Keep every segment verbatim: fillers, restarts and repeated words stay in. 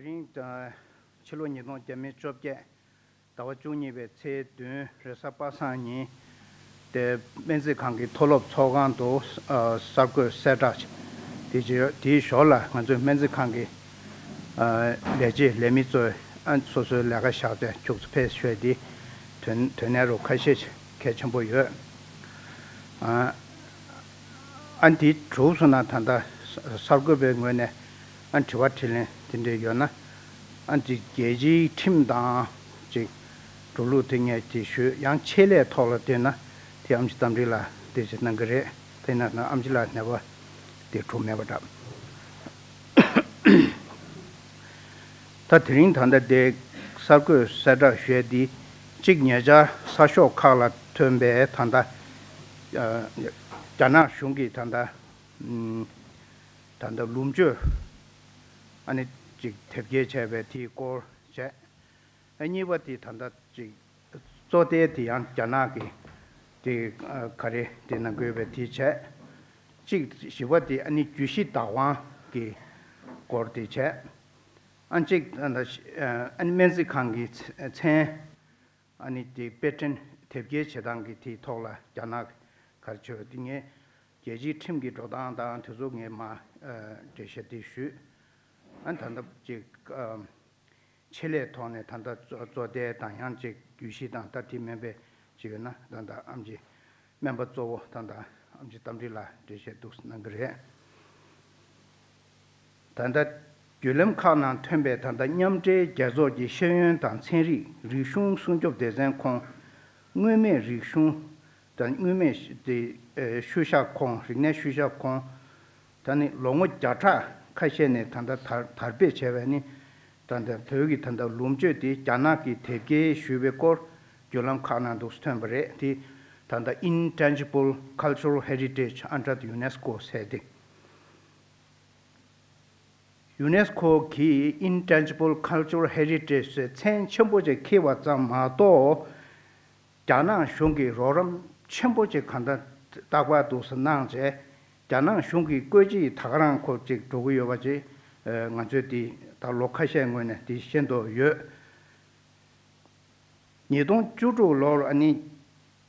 དེ་རིང་ཕྱི་ལོ་ཉིས་སྟོང་བརྒྱ་མེད་བཅོ་བརྒྱད་ཟླ་བ་བཅུ་གཉིས་པའི་ཚེས་བདུན་རེས་གཟའ་པ་སངས་ཉིན་ཏེ་སྨན་རྩིས་ཁང་གི་མཐོ་སློབ་ཚོགས་ཁང་དུ་གསར་འགོད་གསལ་བསྒྲགས་དེ་བྱས་ཡོད། དེའི་ཞོར་ལ་ང་ཚོའི་སྨན་རྩིས་ཁང་གི་ལས་བྱེད་ལས་མི་ཚོས་སོ་སོའི་ལས་ཀ་བཞག་སྟེ་ཁྱུག་ཙམ་ཕེབས་ཞུས་ཏེ་དོན་དོན་གནད་རུ་ཁ་ཤས་གལ་ཆེན་པོ་ཡོད། ཨ་འདི་གྲུབ་སོང་ན་ད་ལྟ་གསར་འགོད་པའི་ངོས་ནས་ཨ་དྲི་བ་དྲིས་ལན་དེ་འདྲས་ཡོད་ན་ཨ་འདི་རྒྱལ་སྤྱིའི་ཁྲིམས་དང་ཅིག་འགྲོ་ལུགས་དེ་ངས་དེ་ཞུས། ཡང་ཆེད་ལས་ཐོག་ལ་བལྟས་ན་དེ་ཨམ་ཆི་རྟ་མགྲིན་ལགས་དེ་ཅིག་གནང་གི་རེད། དེ་ན་ན་ཨམ་ཆི་ལགས་ནད་པ་དེ་གྲུབ་མེད་པ་འདྲ། ད་དེ་རིང་ད་ལྟ་དེ་གསར་འགོད་གསལ་བསྒྲགས་ཞུས་དེ་གཅིག་ཉེ་ཆར་གསར་ཤོག་ཁག་ལ་ཐོན་པའི་ད་ལྟ་རྒྱ་ནག་གཞུང་གིས་ད་ལྟ་ད་ལྟ་ལུམ་བཅོས་ཨ་ནི་ཅིག་དེབ་སྐྱེལ་བྱས་པའི་དེའི་སྐོར་བྱས། ཨ་གཉིས་པ་དེ་ད་ལྟ་ཅིག་བཙོ་ལྟའི་དེ་ཡང་རྒྱ་ནག་གི་དེ་ག་རེ་དེ་ནང་དགོས་པའི་དེ་བྱས། གཅིག་བཞི་པ་དེ་ཨ་ནི་རྒྱུད་བཞི་བདག་དབང་གི་སྐོར་དེ་བྱས། ཨ་གཅིག་ཨ་ནི་སྨན་རྩིས་ཁང་གི་མཚན་ཨ་ནི་དེ་དཔེ་སྐྲུན་དེབ་སྐྱེལ་བྱེད་སྟངས་ཀྱི་དེའི་ཐོག་ལ་རྒྱ་ནག་ག་རེ་བྱས་པ་དེ་ངས་རྒྱལ་སྤྱིའི་ཁྲིམས་ཀྱི་འགྲོ་སྟངས་དང་དེ་ཚོ་ངས་མ་འགྲེལ་བཤད་དེ་ཞུས། ཨ་ད་ལྟ་ཅིག་ཆེད་ལས་ཐོག་ནས་ད་ལྟ་བཙོ་བཙོ་ལྟའི་དང་ཡང་ཅིག་རྒྱུད་བཞི་དང་ད་དེ་སྨན་པའི་ཅིག་ཡོད་ན་ད་ལྟ་ཨམ་ཆི་སྨན་པ་གཙོ་བོ་ད་ལྟ་ཨམ་ཆི་རྟ་མགྲིན་ལགས་འགྲེལ་བཤད་འདུག་གནང་གི་རེད། ད་ལྟ་བརྒྱུད་ལམ་ཁག་ནང་ཐོན་པའི་ད་ལྟ་མཉམ་འབྲེལ་རྒྱལ་ཚོགས་ཀྱི་ཤེས་ཡོན་དང་ཚན་རིག་རིག་གཞུང་སྲུང་སྐྱོབ་སྡེ་ཚན་ཁོངས་མངོན་མེད་རིག་གཞུང་དང་མངོན་མེད་དེ་ཤུལ་བཞག་ཁོངས་རིག་གནས་ཤུལ་བཞག་ཁོངས། ད་ནི་ལོ་ངོ་བརྒྱ་ཕྲག་ཁ་ཤས་ནས་ད་ལྟ་དར་དར་སྤེལ་བྱས་པས་ནི་ད་ལྟ་བོད་ཀྱི་ད་ལྟ་ལུམ་བཅོས་དེ་རྒྱ་ནག་གིས་དེབ་སྐྱེལ་ཞུས་པའི་སྐོར་བརྒྱུད་ལམ་ཁག་ནང་འདུག་སེ་ཐོན་པ་རེད། དེ་ད་ལྟ་Intangible Cultural Heritage under the UNESCO ཟེར་ཏེ། ཡུ་ནེ་སི་ཁོ་གིས་Intangible Cultural Heritage ཟེར་མཚན་ཆེན་པོ་ཅིག་འཁྱེར་བ་ཙམ་མ་གཏོགས། རྒྱ་ནག་གཞུང་གིས་རོགས་རམ་ཆེན་པོ་ཅིག་གང་ལྟར་རྟག་པར་འདུག་སེ་གནང་བྱས། རྒྱ་ནག་གཞུང་གི་བཀོད་ཇུས་ད་ག་རང་ཁོ་ཅིག་འགྲོ་གི་ཡོད་པ་ཅིག་ང་ཚོས་འདི་ད་ལོ་ཁ་ཤས་སྔོན་ནས་འདི་ཤེས་འདོད་ཡོད། ཉིས་སྟོང་བཅུ་དྲུག་ལོར་ཨ་ནི་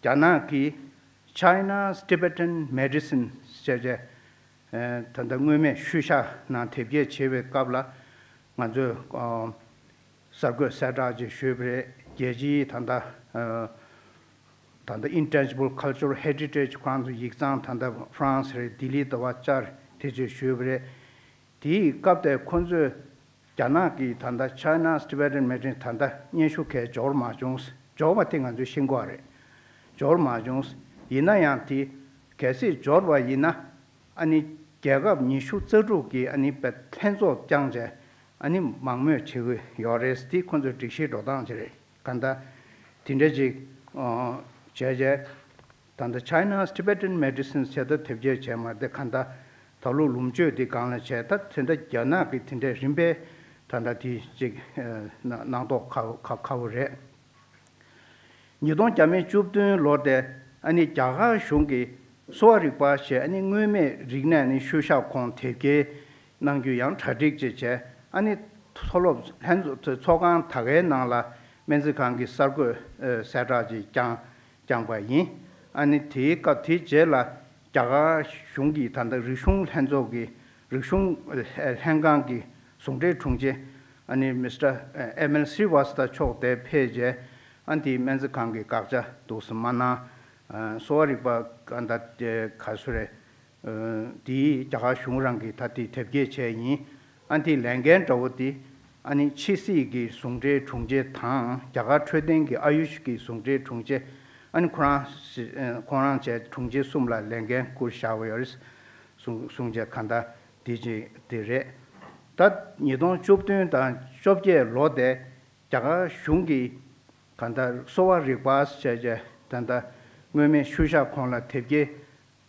རྒྱ་ནག་གིས་China's Tibetan Medicine ཟེར་བྱས་ད་ལྟ་མངོན་མེད་ཤུལ་བཞག་ནང་དེབ་སྐྱེལ་བྱེད་པའི་སྐབས་ལ་ང་ཚོས་གསར་འགོད་གསལ་བསྒྲགས་ཅིག་ཞུས་པ་རེད། རྒྱལ་སྤྱིའི་ད་ལྟ་ད་ལྟ་Intangible Cultural Heritage ཁོ་རང་ཚོ་ཡིག་ཚང་ད་ལྟ་ཧྥ་རན་སི་རེད། ལྡི་ལི་ཟླ་བ་བཅར་དེ་ཅིག་ཞུས་པ་རེད། དེའི་སྐབས་དེར་ཁོ་ཚོས་རྒྱ་ནག་གི་ད་ལྟ་China's Tibetan Medicine ད་ལྟ་སྙན་ཞུ་གས་འབྱོར་མ་བྱུང་། འབྱོར་བ་དེ་ང་ཚོས་ཤེས་དགོས་རེད། འབྱོར་མ་བྱུང་། ཡིན་ན་ཡང་དེ་གལ་སྲིད་འབྱོར་བ་ཡིན་ན་ཨ་ནི་རྒྱལ་ཁབ་ཉི་ཤུ་རྩ་དྲུག་གི་ཨ་ནི་པའི་ལྷན་ཚོགས་བསྐྱངས་བྱས་ཨ་ནི་མང་མོས་བྱེད་ཀྱི་ཡོད་རེད། དེ་ཁོ་ཚོའི་སྒྲིག་གཞིའི་འགྲོ་སྟངས་ཅིག་རེད། གང་ལྟར་དེ་འདྲ་ཅིག་བྱས་བྱས། ད་ལྟ་China's Tibetan Medicine ཟེར་ད་དེབ་སྐྱེལ་བྱས་མ་རེད། གང་ལྟར་ད་ལོ་ལུམ་བཅོས་འདི་སྒང་ལ་བྱས་ད་དེ་འདྲ་རྒྱ་ནག་གི་དེ་འདྲའི་རིམ་པས་ད་ལྟ་དེ་ཅིག་གནང་མདོག་ཁ་ཁ་ཁ་བོ་རེད། ཉིས་སྟོང་བརྒྱ་མེད་བཅུ་བདུན་ལོ་དེ་ཨ་ནི་རྒྱ་གར་གཞུང་གིས་གསོ་བ་རིག་པ་ཞེས་ཨ་ནི་མངོན་མེད་རིག་གནས་ནི་ཤུལ་བཞག་ཁོངས་དེབ་སྐྱེལ་གནང་རྒྱུ་ཡང་གྲ་སྒྲིག་ཅིག་བྱས། ཨ་ནི་མཐོ་སློབ་ལྷན་ཚོགས་ཚོགས་ཁང་ད་གའི་ནང་ལ་སྨན་རྩིས་ཁང་གི་གསར་འགོད་གསལ་བསྒྲགས་ཅིག་བསྐྱངས་བསྐྱངས་པ་ཡིན། ཨ་ནི་དེའི་སྐབས་དེའི་རྗེས་ལ་རྒྱ་གར་གཞུང་གིས་ད་ལྟ་རིག་གཞུང་ལྷན་ཚོགས་ཀྱི་རིག་གཞུང་ལྷན་ཁང་གི་ཟུང་འབྲེལ་དྲུང་ཆེ་ཨ་ནི་མི་སི་ཊར་ཨེམ་ཨེལ་སི་རི་ཝཱ་སྟ་མཆོག་དེ་ཕེབས་རྗེས་ཨ་ནི་དེའི་སྨན་རྩིས་ཁང་གི་དགག་བྱ་འདུག་སེ་མ་གནང་། གསོ་བ་རིག་པ་ད་ལྟ་ག་སུ་རེད། དེའི་རྒྱ་གར་གཞུང་རང་གིས་ད་དེ་དེབ་སྐྱེལ་བྱས་ཡིན། ཨ་དེའི་ལས་འགན་འདྲ་བོ་དེ་ཨ་ནི་ཕྱི་སྲིད་ཀྱི་ཟུང་འབྲེལ་དྲུང་ཆེ་དང་རྒྱ་གར་འཕྲོད་བསྟེན་གྱི་ཨ་ཡུཤ་གི་ཟུང་འབྲེལ་དྲུང་ཆེ་ཨ་ནི་ཁོ་རང་ཁོ་རང་བཅས་དྲུང་ཆེ་གསུམ་ལ་ལས་འགན་བསྐུར་བཞག་པ་ཡོད་རེད། གསུང་གསུང་བྱས་གང་ལྟར་དེ་ཅིག་དེ་རེད། ད་ཉིས་སྟོང་བཅུ་བདུན་དང་བཅོ་བརྒྱད་ལོ་དེ་རྒྱ་གར་གཞུང་གིས་གང་ལྟར་གསོ་བ་རིག་པ་བཅས་བཅས་ད་ལྟ་མངོན་མེད་ཤུལ་བཞག་ཁོངས་ལ་དེབ་སྐྱེལ་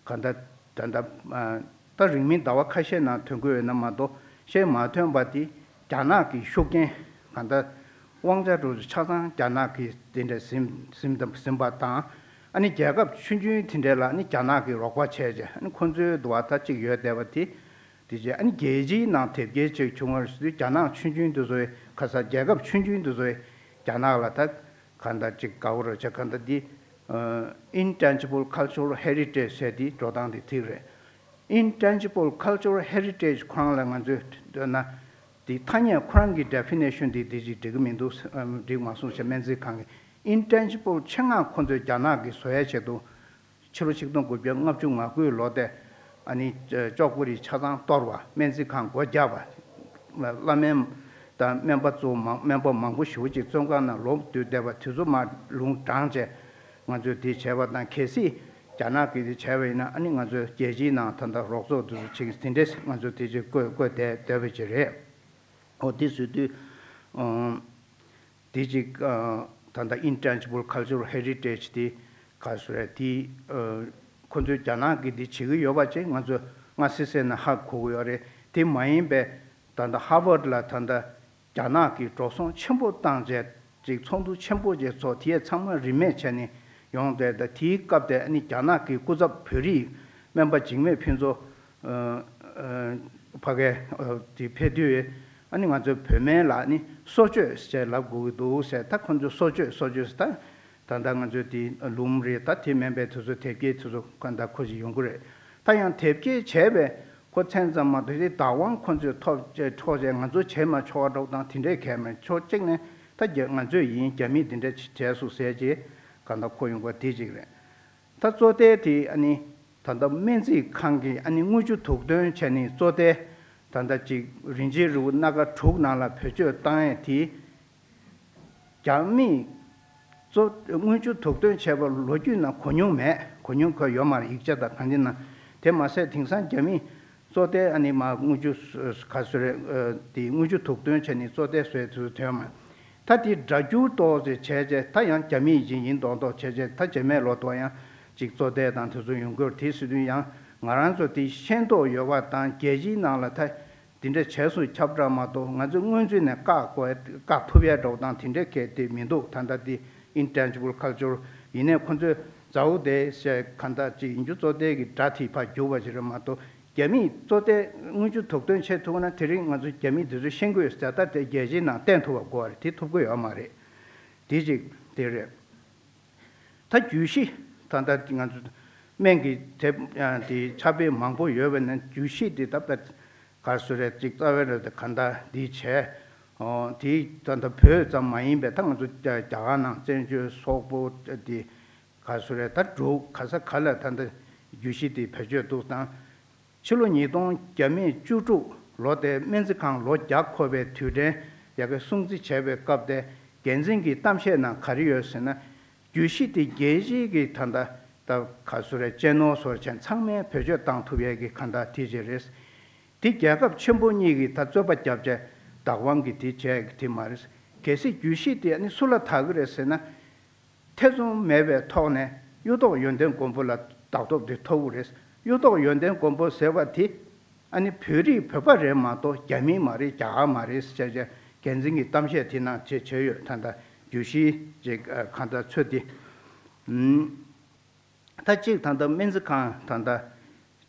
གང་ལྟར་ད་ལྟ་ད་རིང་མིན་ཟླ་བ་ཁ་ཤས་ནང་ཐོན་གྱི་ཡོད་ན་མ་གཏོགས་གཞན་མ་ཐོན་པ་དེ་རྒྱ་ནག་གི་ཤུགས་རྐྱེན་གང་ལྟར་དབང་ཆ་འགྲོ་ཆ་ཚང་རྒྱ་ནག་གིས་དེ་འདྲ་ཟིན་ཟིན་ཟིན་པ་དང་ཨ་ནི་རྒྱལ་ཁབ་ཆུང་ཆུང་དེ་འདྲ་ལ་ནི་རྒྱ་ནག་གིས་རོགས་པ་བྱས་རྗེས་ཨ་ནི་ཁོ་ཚོའི་འདུ་བ་ད་གཅིག་ཡོད་བསྡད་པ་དེ། དེ་རྗེས་ཨ་ནི་རྒྱལ་སྤྱིའི་ནང་དེབ་སྐྱེལ་ཅིག་བྱུང་བ་རེད་ཟེར་དུས། རྒྱ་ནག་ཆུང་ཆུང་དེ་ཚོའི་ཁ་ས་རྒྱལ་ཁབ་ཆུང་ཆུང་དེ་ཚོའི་རྒྱ་ནག་ལ་ད་ག་འདྲ་ཅིག་དགའ་བོ་རེད་བྱས། ག་འདྲ་འདི་Intangible Cultural Heritage ཟེར་དེ་འགྲོ་སྟངས་དེ་ཐིག་རེད། Intangible Cultural Heritage ཁོ་རང་ལ་ང་ཚོས་འདོད་ན་དེ་ཐ་སྙད་ཁོ་རང་གི་definition དེ་དེ་ཅིག་འགྲིག་གི་མི་འདུག་འགྲིག་མ་སོང་ཞེས་སྨན་རྩིས་ཁང་གི་Intangible ཆེད་མངགས་ཁོ་ཚོས་རྒྱ་ནག་གིས་བཟོ་ཡ་ཆེད་དུ། ཕྱི་ལོ་ཆིག་སྟོང་དགུ་བརྒྱ་ལྔ་བཅུ་ང་དགུའི་ལོ་དེ་ཨ་ནི་ཅོག་པུ་རི་ཆ་ཚང་གཏོར་བ། སྨན་རྩིས་ཁང་སྒོ་བརྒྱབ་པ། བླ་སྨན་དང་སྨན་པ་ཚོ་མང་སྨན་པ་མང་པོ་ཞེ་པོ་ཅིག་བཙོན་ཁང་ནང་ལོག་སྡོད་བསྡད་པ་དེ་ཚོ་མར་ལུང་དྲངས་བྱས། ང་ཚོས་དེ་བྱས་པ་དང་། གལ་སྲིད་རྒྱ་ནག་གིས་དེ་བྱས་པ་ཡིན་ན་ཨ་ནི་ང་ཚོས་རྒྱལ་སྤྱིའི་ནང་ད་ལྟ་རོགས་ཚོགས་དེ་ཚོ་བྱེད་ཀྱི་དེ་འདྲས་ང་ཚོས་དེ་ཅིག་བཀོད་བཀོད་བསྡད་བསྡད་པ་ཅིག་རེད། འོ་དེ་བཟོས་དུས། དེ་གཅིག་ད་ལྟ་Intangible Cultural Heritage དེ་ག་རེ་ཟེར་རེད། དེ་ཁོ་ཚོས་རྒྱ་ནག་གིས་དེ་བྱེད་ཀྱི་ཡོད་པ་ཅིག་ང་ཚོས་སྔ་སེ་སེ་ནས་ཧ་གོ་གི་ཡོད་རེད། དེ་མ་ཡིན་པའི་ད་ལྟ་Harvard ལ་ད་ལྟ་རྒྱ་ནག་གིས་འགྲོ་སོང་ཆེན་པོ་བཏང་བྱས་ཅིག་ཚོགས་འདུ་ཆེན་པོ་ཅིག་ཚོགས། དེ་ཚང་མ་རིན་མེད་བྱས་ནས་ཡོང་བསྡད། ད་དེའི་སྐབས་དེ་ཨ་ནི་རྒྱ་ནག་གི་སྐུ་ཚབ་བོད་རིགས་སྨན་པ་འཇིགས་མེད་ཕུན་ཚོགས། ཕ་གིར་དེ་ཕེབས་དུས་ཨ་ནི་ང་ཚོའི་བོད་སྨན་ལ་ཨ་ནི་གསོ་བཅོས་ཟེར་ལབ་དགོས་ཀྱི་འདུག་ཟེར། ད་ཁོ་ཚོས་གསོ་བཅོས་གསོ་བཅོས་ཟེར། ད་ད་ལྟ་ང་ཚོའི་དེ་ལུམ་རེད། ད་དེ་མིན་པའི་དེ་ཚོ་དེབ་སྐྱེལ་དེ་ཚོ་ག་འདྲ་ཁོ་ཞིག་ཡོང་གི་རེད། ད་ཡང་དེབ་སྐྱེལ་བྱས་པའི་ཁོ་མཚན་ཙམ་མ་གཏོགས་དེ་བདག་དབང་ཁོ་ཚོས་ཐོབ་ཅེས་ཐོབ་ཅེས་ང་ཚོ་བྱེད་མ་ཆོག་པ་འདྲ་བོ་དང་དེ་འདྲའི་གལ་མེད། ཕྱོགས་གཅིག་ནས་ད་རྒྱ་ང་ཚོས་ཡིན། རྒྱ་མིས་དེ་འདྲ་བྱས་སོང་ཟེར་ཅེས་ག་འདྲ་ཁོ་ཡོང་གི་དེ་གཅིག་རེད། ད་བཙོ་ཐལ་དེ་ཨ་ནི་ད་ལྟ་སྨན་རྩིས་ཁང་གིས་ཨ་ནི་དངུལ་ཆུ་དུག་འདོན་བྱས་ནས་བཙོ་ཐལ་ད་ལྟ་ཅིག་རིན་ཆེན་རིལ་བུ་སྣ་ཁ་དྲུག་ནང་ལ་བེད་སྤྱོད་བཏང་ཡས་དེ། རྒྱ་མིས་བཙོ་དངུལ་ཆུ་དུག་འདོན་བྱས་པ་ལོ་རྒྱུས་ནང་གོ་མྱོང་མེད། གོ་མྱོང་ཁོ་ཡོད་མ་རེད། ཡིག་ཆ་དང་གང་ཅི་ནང་། དེ་མ་ཟད་དེང་སང་རྒྱ་མིས་བཙོ་ཐལ་ཨ་ནི་མ་དངུལ་ཆུ་ག་ཟེར་རེད། དེ་དངུལ་ཆུ་དུག་འདོན་བྱས་ནས་བཙོ་ཐལ་བཟོས་དུས་དོན་མ། ད་དེ་སྒྲ་སྒྱུར་ཏོག་ཙེ་བྱས་རྗེས་ད་ཡང་རྒྱ་མིའི་ཡིན་ཡིན་མདོག་མདོག་བྱས་རྗེས་ད་རྗེས་མའི་ལོ་ཏོག་ཡང་ཅིག་བཙོ་ཐལ་དང་དེ་ཚོ་ཡོང་གི་ཡོད་རེད། དེ་ཟེར་དུས་ཡང་ང་རང་ཚོ་དེ་ཤེས་རྟོགས་ཡོད་པ་དང་རྒྱལ་སྤྱིའི་ནང་ལ་ད་དེ་འདྲ་བྱས་སོང་ཁྱབ་བསྒྲགས་མ་གཏོགས་ང་ཚོས་སྔོན་ཚུད་ནས་བཀག་དགོས་བཀག་ཐུབ་ཡས་འདྲ་བོ་དང་དེ་འདྲའི་གལ་དེ་མི་འདུག་ད་ལྟ་དེ་Intangible Culture ཡིན་ནའི་ཁོ་ཚོས་མཛའ་བོ་དེ་བཤད་ག་འདྲ་ཅིག་ཡིན་རྒྱུ་བཙོ་ཐལ་གྱི་སྒྲ་དེ་ཕར་བསྒྱུར་བ་ཞིག་རེད་མ་གཏོགས། རྒྱ་མིས་བཙོ་ཐལ་དངུལ་ཆུ་དུག་འདོན་བྱེད་ཐུབ་ན་དེ་རིང་ང་ཚོ་རྒྱ་མི་འདི་ཚོ་ཤེས་ཀྱི་ཡོད་ཟེར། ད་དེ་རྒྱལ་སྤྱིའི་ནང་བསྟན་ཐུབ་པ་དགོས་པ་རེད། དེ་ཐུབ་ཀྱི་ཡོད་མ་རེད། དེ་གཅིག་དེ་རེད། ད་རྒྱུད་བཞི་ད་ལྟ་ང་ཚོ་སྨན་གྱི་དེབ་དེ་ཕྱག་དཔེ་མང་པོ་ཡོད་པ་ནས་རྒྱུད་བཞི་དེ་ད་ད་ག་རེ་ཟེར་རེད། གཅིག་རྩ་བའི་རེད། དེ་ག་འདྲ་འདི་བྱས། ཨོ་དེ་ད་ལྟ་བོད་ཙམ་མ་ཡིན་པའི་ད་ང་ཚོ་རྒྱ་གར་ནང་བཙན་བྱོལ་སོག་པོ་དེ། ག་སུ་རེད། ད་འབྲུག་ག་ས་ག་ལ་ད་ལྟ་རྒྱུད་བཞི་དེ་བེད་སྤྱོད་འདུག་དང་། ཕྱི་ལོ་ཉིས་སྟོང་བརྒྱ་མེད་བཅུ་དྲུག་ལོ་དེ་སྨན་རྩིས་ཁང་ལོ་བརྒྱ་འཁོར་བའི་དུས་དྲན་ཡ་གི་སྲུང་བརྩི་བྱས་པའི་སྐབས་དེ་འགན་འཛིན་གྱི་གཏམ་བཤད་ནང་ག་རེ་ཡོད་ཟེར་ན། རྒྱུད་བཞི་དེ་རྒྱལ་སྤྱིའི་གི་ད་ལྟ་ད་ག་སུ་རེད། གཅེས་ནོར་སོགས་བྱས་ཚང་མས་བེད་སྤྱོད་བཏང་ཐུབ་ཡས་ཀྱི་ག་ད་དེ་ཅིག་རེད། དེ་རྒྱལ་ཁབ་ཆེན་པོ་གཉིས་ཀྱིས་ད་རྩོད་པ་བརྒྱབ་བྱས་བདག་དབང་གི་དེ་བྱས་ཀྱི་དེ་མ་རེད། གལ་སྲིད་རྒྱུད་བཞི་དེ་ཨ་ནི་སུ་ལ་བདག་གི་རེད་ཟེར་ན། ཐེ་ཚོམ་མེད་པའི་ཐོག་ནས་གཡུ་ཐོག་ཡོན་ཏན་མགོན་པོ་ལ་བདག་ཐོབ་དེ་ཐོབ་ཀྱི་རེད། གཡུ་ཐོག་ཡོན་ཏན་མགོན་པོ་ཟེར་བ་དེ་ཨ་ནི་བོད་རིགས་བོད་པ་རེད་མ་གཏོགས་རྒྱ་མི་མ་རེད། རྒྱ་གར་མ་རེད་ཟེར་བྱས་འགན་འཛིན་གྱི་གཏམ་བཤད་དེ་ནང་བྱས་བྱས་ཡོད། ད་ལྟ་རྒྱུད་བཞི་ཅིག་གང་ལྟར་ཚོད་དེ། ད་གཅིག་ད་ལྟ་སྨན་རྩིས་ཁང་ད་ལྟ་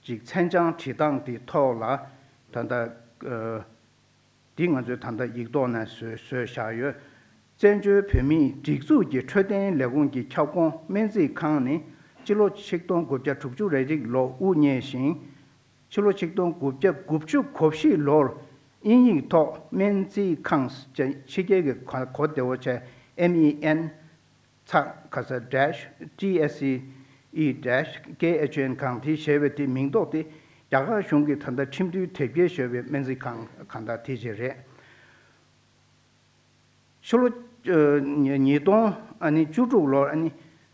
ཅིག་མཚན་བྱང་བྲིས་སྟངས་དེ་ཐོག་ལ་ད་ལྟ། འདི་ང་ཚོས་ད་ལྟ་ཡིག་ཐོག་ནས་བཟོས་བཟོས་བཞག་ཡོད། བཙན་བྱོལ་བོད་མིའི་སྒྲིག་འཛུགས་ཀྱི་འཕྲོད་བསྟེན་ལས་ཁུངས་ཀྱི་ཁྱབ་ཁོངས་སྨན་རྩིས་ཁང་ནི་སྤྱི་ལོ་ཆིག་སྟོང་དགུ་བརྒྱ་དྲུག་ཅུ་རེ་གཅིག་ལོ་དབུ་བརྙེས་ཤིང་། ཕྱི་ལོ་ཆིག་སྟོང་དགུ་བརྒྱ་དགུ་བཅུ་གོ་བཞི་ལོར་དབྱིན་ཡིག་ཐོག་སྨན་རྩིས་ཁང་ཕྱི་རྒྱལ་གྱི་གོ་བདེ་བོ་བྱས་M E N ཚ་ཁ་ས་dash T S C E dash K H N ཁང་དེ་ཞེས་པའི་དེ་མིང་འདོགས་ཏེ་རྒྱ་གར་གཞུང་གིས་ད་ལྟ་ཁྲིམས་མཐུན་དེབ་སྐྱེལ་ཞུས་པའི་སྨན་རྩིས་ཁང་གང་དག་དེ་བཞིན་རེད། ཕྱི་ལོ་ཉིས་སྟོང་བཅུ་དྲུག་ལོར་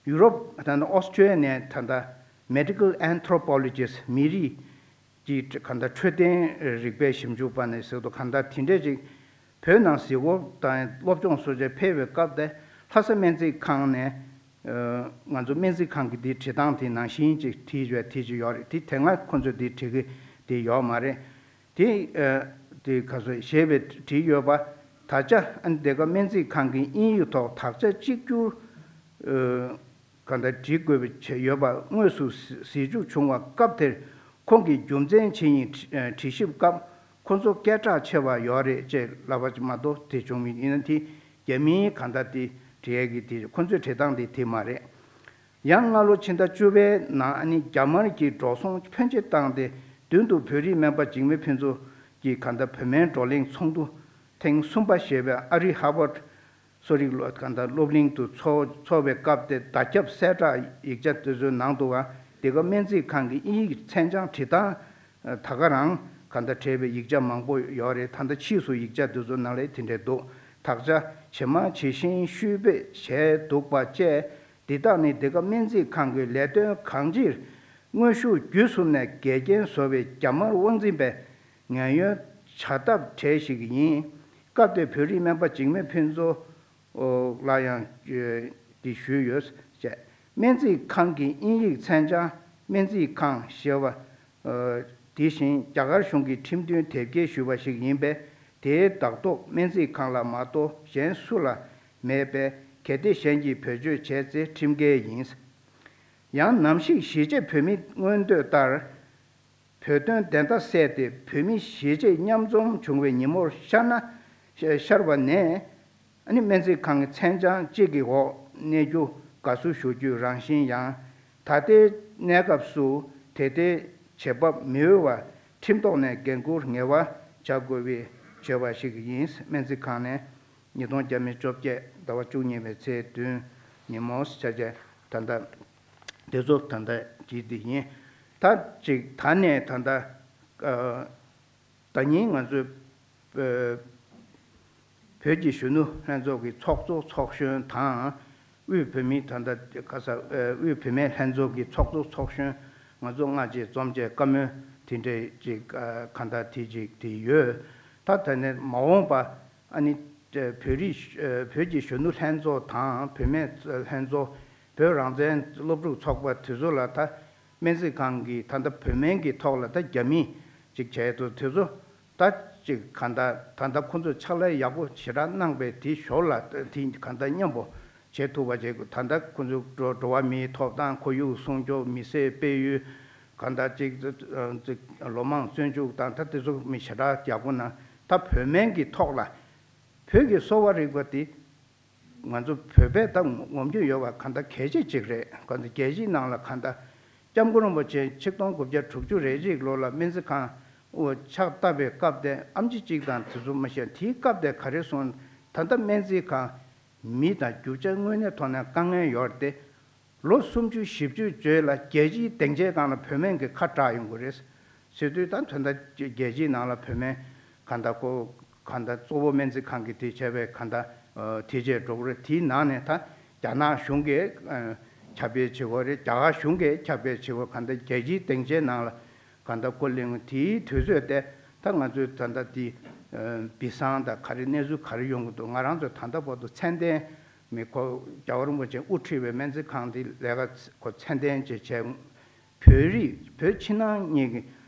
ཡུ་རོབ་ད་ལྟ་ཨོ་སི་ཀྲི་ཡ་ནས་ད་ལྟ་Medical Anthropologist མི་རིགས་ཀྱི་གང་ལྟར་འཕྲོད་བསྟེན་རིག་པའི་ཞིབ་འཇུག་པ་ནས་ཟེར་དུས་གང་ལྟར་དེ་འདྲས་ཅིག་བོད་ནང་གཟིགས་སྐོར་དང་སློབ་སྦྱོང་སོགས་བྱས་ཕེབས་པའི་སྐབས་དེ་ལྷ་ས་སྨན་རྩིས་ཁང་ནས་ང་ཚོ་སྨན་རྩིས་ཁང་གི་དེའི་བྲིས་སྟངས་དེ་ནང་བཞིན་ཅིག་བྲིས་བྱས་དེ་ཅིག་ཡོད་རེད། དེ་དེ་སྔ་ཁོ་ཚོས་དེ་བྲིས་གི་དེ་ཡོད་མ་རེད། དེ་དེ་ག་ཚོད་ཞེས་པའི་བྲིས་ཡོད་པ། ད་ཆ་ཨ་ནི་དེ་ག་སྨན་རྩིས་ཁང་གི་དབྱིན་ཡིག་ཐོག་དག་ཆ་གཅིག་གྱུར། གང་ལྟར་བྲིས་དགོས་པའི་ཆེད་ཡོད་པ་དངོས་སུ་གཟིགས་རྒྱུ་བྱུང་བ་སྐབས་དེར་ ཁོང་གིས་རྒྱུ་མཚན་ཇི་ཡིན་དྲི་དྲི་ཞིབ་སྐབས་ཁོ་ཚོ་སྐད་གྲགས་ཆེ་བ་ཡོད་རེད་ཅེས་ལབ་པ་མ་གཏོགས་དེ་བྱུང་མེད། ཡིན་ན་དེ་རྒྱ་མིའི་གང་ལྟར་དེ་འབྲི་ཡས་ཀྱི་དེ་ཁོ་ཚོའི་འབྲི་སྟངས་དེ་དེ་མ་རེད། ཡང་སྔ་ལོ་ཕྱི་ཟླ་བཅུ་པའི་ནང་ཨ་ནི་རྒྱ་དམར་གྱིས་འགྲོ་སོང་ཕོན་ཆེ་བཏང་སྟེ་མདུན་དུ་བོད་རིགས་སྨན་པ་འཇིགས་མེད་ཕུན་ཚོགས་ཀྱིས་གང་ལྟར་བོད་སྨན་བགྲོ་གླེང་ཚོགས་འདུ་ཐེངས་གསུམ་པ་ཞེས་པའི་ཨ་རིའི་ཧར་ཝར་གསོ་རིག་སློབ་གང་ལྟར་སློབ་གླིང་དུ་འཚོགས་འཚོགས་པའི་སྐབས་དེ་བརྡ་ཁྱབ་གསལ་བསྒྲགས་ཡིག་ཆ་དེ་ཚོའི་ནང་དུའང་འདི་ག་སྨན་རྩིས་ཁང་གི་དབྱིན་ཡིག་མཚན་བྱང་བྲིས་སྟངས་ད་ག་རང་གང་ལྟར་བྲིས་པའི་ཡིག་ཆ་མང་པོ་ཡོད་རེད། ད་ལྟ་ཕྱིས་སུ་ཡིག་ཆ་དེ་ཚོ་ནང་ལ་དེ་འདྲས་འདུག་དག་ཆ་ཇེ་མང་ཇེ་ཞན་ཤུགས་པས་བྱས་འདུག་པ་བཅས། འདི་དག་ནི་འདི་ག་སྨན་རྩིས་ཁང་གི་ལས་དོན་གང་ཅིར་དངོས་ཤུགས་བརྒྱུད་གསུམ་ནས་འགལ་རྐྱེན་བཟོ་བའི་རྒྱ་དམར་དབང་འཛིན་པའི་ངན་གཡོའི་བྱ་ཐབས་གྲས་ཤིག་ཡིན། སྐབས་དེར་བོད་རིགས་སྨན་པ་འཇིགས་མེད་ཕུན་ཚོགས་ལ་ཡང་འདི་ཞུས་ཡོད་ཅེས། སྨན་རྩིས་ཁང་གི་དབྱིན་ཡིག་མཚན་བྱང་སྨན་རྩིས་ཁང་ཞེས་པ་དེ་བཞིན་རྒྱ་གར་གཞུང་གི་ཁྲིམས་མཐུན་དེབ་སྐྱེལ་ཞུས་པ་ཞིག་ཡིན་པས། དེའི་བདག་ཐོབ་སྨན་རྩིས་ཁང་ལ་མ་གཏོགས་གཞན་སུ་ལ་མེད་པས། གལ་ཏེ་གཞན་གྱིས་བེད་སྤྱོད་བྱས་ཚེ་ཁྲིམས་འགལ་ཡིན། ཡང་ནམ་ཞིག་གཞིས་བྱེས་བོད་མི་མངོན་འདོད་ལྟར་བོད་དོན་བདེན་མཐའ་གསལ་ཏེ་བོད་མི་གཞིས་བྱེས་མཉམ་འཛོམས་བྱུང་བའི་ཉིན་མོར་ཤར་ན་ཤར་བ་ནས་ཨ་ནི་སྨན་རྩིས་ཁང་གི་མཚན་བྱང་གཅིག་གི་འོག་གནས་རྒྱུ་དགའ་བསུ་ཞུ་རྒྱུའི་རང་བཞིན་ཡང་ད་ལྟའི་གནས་སྐབས་སུ་དེ་ལྟའི་བྱེད་བབ་མི་འོས་པ་ཁྲིམས་ཐོག་ནས་འགན་འཁུར་ངེས་པ་བྱ་དགོས་པའི་བྱ་བ་ཞིག་ཡིན། སྨན་རྩིས་ཁང་ནས་ཉིས་སྟོང་བརྒྱ་མེད་བཅོ་བརྒྱད་ཟླ་བ་བཅུ་གཉིས་པའི་ཚེས་བདུན་ཉིན་མོ་ཆ་བྱས་ད་ལྟ་དེ་ཚོ་ད་ལྟ་གྱིས་དེ་ཡིན། ད་ཅིག་ད་ནས་ད་ལྟ་ཨ། ད་ཉིན་ང་ཚོས་ཨ། བོད་ཀྱི་གཞོན་ནུ་ལྷན་ཚོགས་ཀྱི་ཚོགས་གཙོ་ཚོགས་གཞོན་དང་དབུས་བོད་མིའི་ད་ལྟ་ག་ས་ཨ། དབུས་བུད་མེད་ལྷན་ཚོགས་ཀྱི་ཚོགས་གཙོ་ཚོགས་གཞོན་ང་ཚོ་སྔ་རྗེས་འཛོམས་བྱས་བཀའ་མོལ་དེ་འདྲས་ཅིག་ཨ། གང་ལྟར་དེ་ཅིག་དེ་ཡོད། ད་ད་ནས་མ་འོངས་པ་ཨ་ནི་བོད་རིགས་བོད་ཀྱི་གཞོན་ནུ་ལྷན་ཚོགས་དང་བུད་མེད་ལྷན་ཚོགས་བོད་རང་བཙན་སློབ་ཕྲུག་ཚོགས་པ་དེ་ཚོ་ལ་ད་སྨན་རྩིས་ཁང་གི་ད་ལྟ་བོད་སྨན་གྱི་ཐོག་ལ་ད་རྒྱ་མི་ཅིག་བྱས་འདུག་དེ་ཚོ་ད་ཅིག་གང་ལྟར་ད་ལྟ་ཁོང་ཚོས་ཕྱག་ལས་ཡག་པོ་ཞེ་དྲག་གནང་པའི་དེ་ཞོར་ལ་དེ་གང་ལྟར་མཉམ་པོ་བྱེད་ཐུབ་པ་བྱེད་དགོས། ད་ལྟ་ཁོང་ཚོས་འགྲོ་འགྲོ་བ་མིའི་ཐོབ་ཐང་ཁོར་ཡུག་སྲུང་སྐྱོབ་མི་སེར་སྤེལ་ཡུལ་གང་ལྟར་ཅིག་ཅིག་ལོ་མང་བཙོན་འཇུག་དང་ད་དེ་ཚོ་མི་ཞེ་དྲག་ཡག་པོ་གནང་། ད་བོད་སྨན་གྱི་ཐོག་ལ་བོད་ཀྱི་གསོ་བ་རིག་པ་དེ། ང་ཚོ་བོད་པས་ད་ངོམ་རྒྱུ་ཡོད་པ་ག་འདྲ་གལ་ཆེ་གཅིག་རེད། ག་འདྲ་རྒྱལ་སྤྱིའི་ནང་ལ་ག་འདྲ་སྐྱབས་མགོན་རིན་པོ་ཆེ་ཆིག་སྟོང་དགུ་བརྒྱ་དྲུག་ཅུ་རེ་གཅིག་ལོ་ལ་སྨན་རྩིས་ཁང་དབུ་ཕྱག་བཏབ་པའི་སྐབས་དེ་ཨེམ་ཆི་གཅིག་དང་དེ་ཚོ་མ་ཤེས་དེའི་སྐབས་དེ་ག་རེ་གསུངས། ད་ལྟ་སྨན་རྩིས་ཁང་མི་དང་རྒྱུ་ཆ་དངོས་གནས་ཐོག་ནས་དཀའ་ངལ་ཡོད་རེད་དེ། ལོ་སུམ་ཅུ་བཞི་བཅུ་རྗེས་ལ་རྒྱལ་སྤྱིའི་སྡིངས་ཆའི་སྒང་ལ་བོད་སྨན་གྱི་ཁ་གྲག་ཡོང་གི་རེད། ཟེར་དུས་ད་དོན་དག་རྒྱལ་སྤྱིའི་ནང་ལ་བོད་སྨན་གང་ལྟར་ཁོ་གང་ལྟར་གཙོ་བོ་སྨན་རྩིས་ཁང་གི་དེ་བྱས་པའི་གང་ལྟར་དེ་བྱས་འགྲོ་གི་རེད། དེའི་ནང་ནས་ད་རྒྱ་ནག་གཞུང་གིས་ཁྱབ་སྤེལ་བྱེད་དགོས་རེད། རྒྱ་གར་གཞུང་གིས་ཁྱབ་སྤེལ་བྱེད་དགོས། གང་ལྟར་རྒྱལ་སྤྱིའི་སྡིངས་ཆའི་ནང་ལ་གང་ལྟར་ཁོ་གླེང་དེའི་དུས་ཚོད་དེ་ད་ང་ཚོའི་ད་ལྟ་དེ་བི་སང་དང་ག་རེ་གནས་ཚུལ་ག་རེ་ཡོང་གི་འདུག་ང་རང་ཚོ་ད་ལྟ་བར་དུ་མཚན་ལྡན་མི་ཁོ་རྒྱལ་བ་རིན་པོ་ཆེ་དབུ་ཁྲིད་པའི་སྨན་རྩིས་ཁང་དེ་ལས་ཀ་ཁོ་མཚན་ལྡན་ཅིག་བྱས། བོད་རིགས་བོད་ཕྱི་ནང་གཉིས་ཀྱི་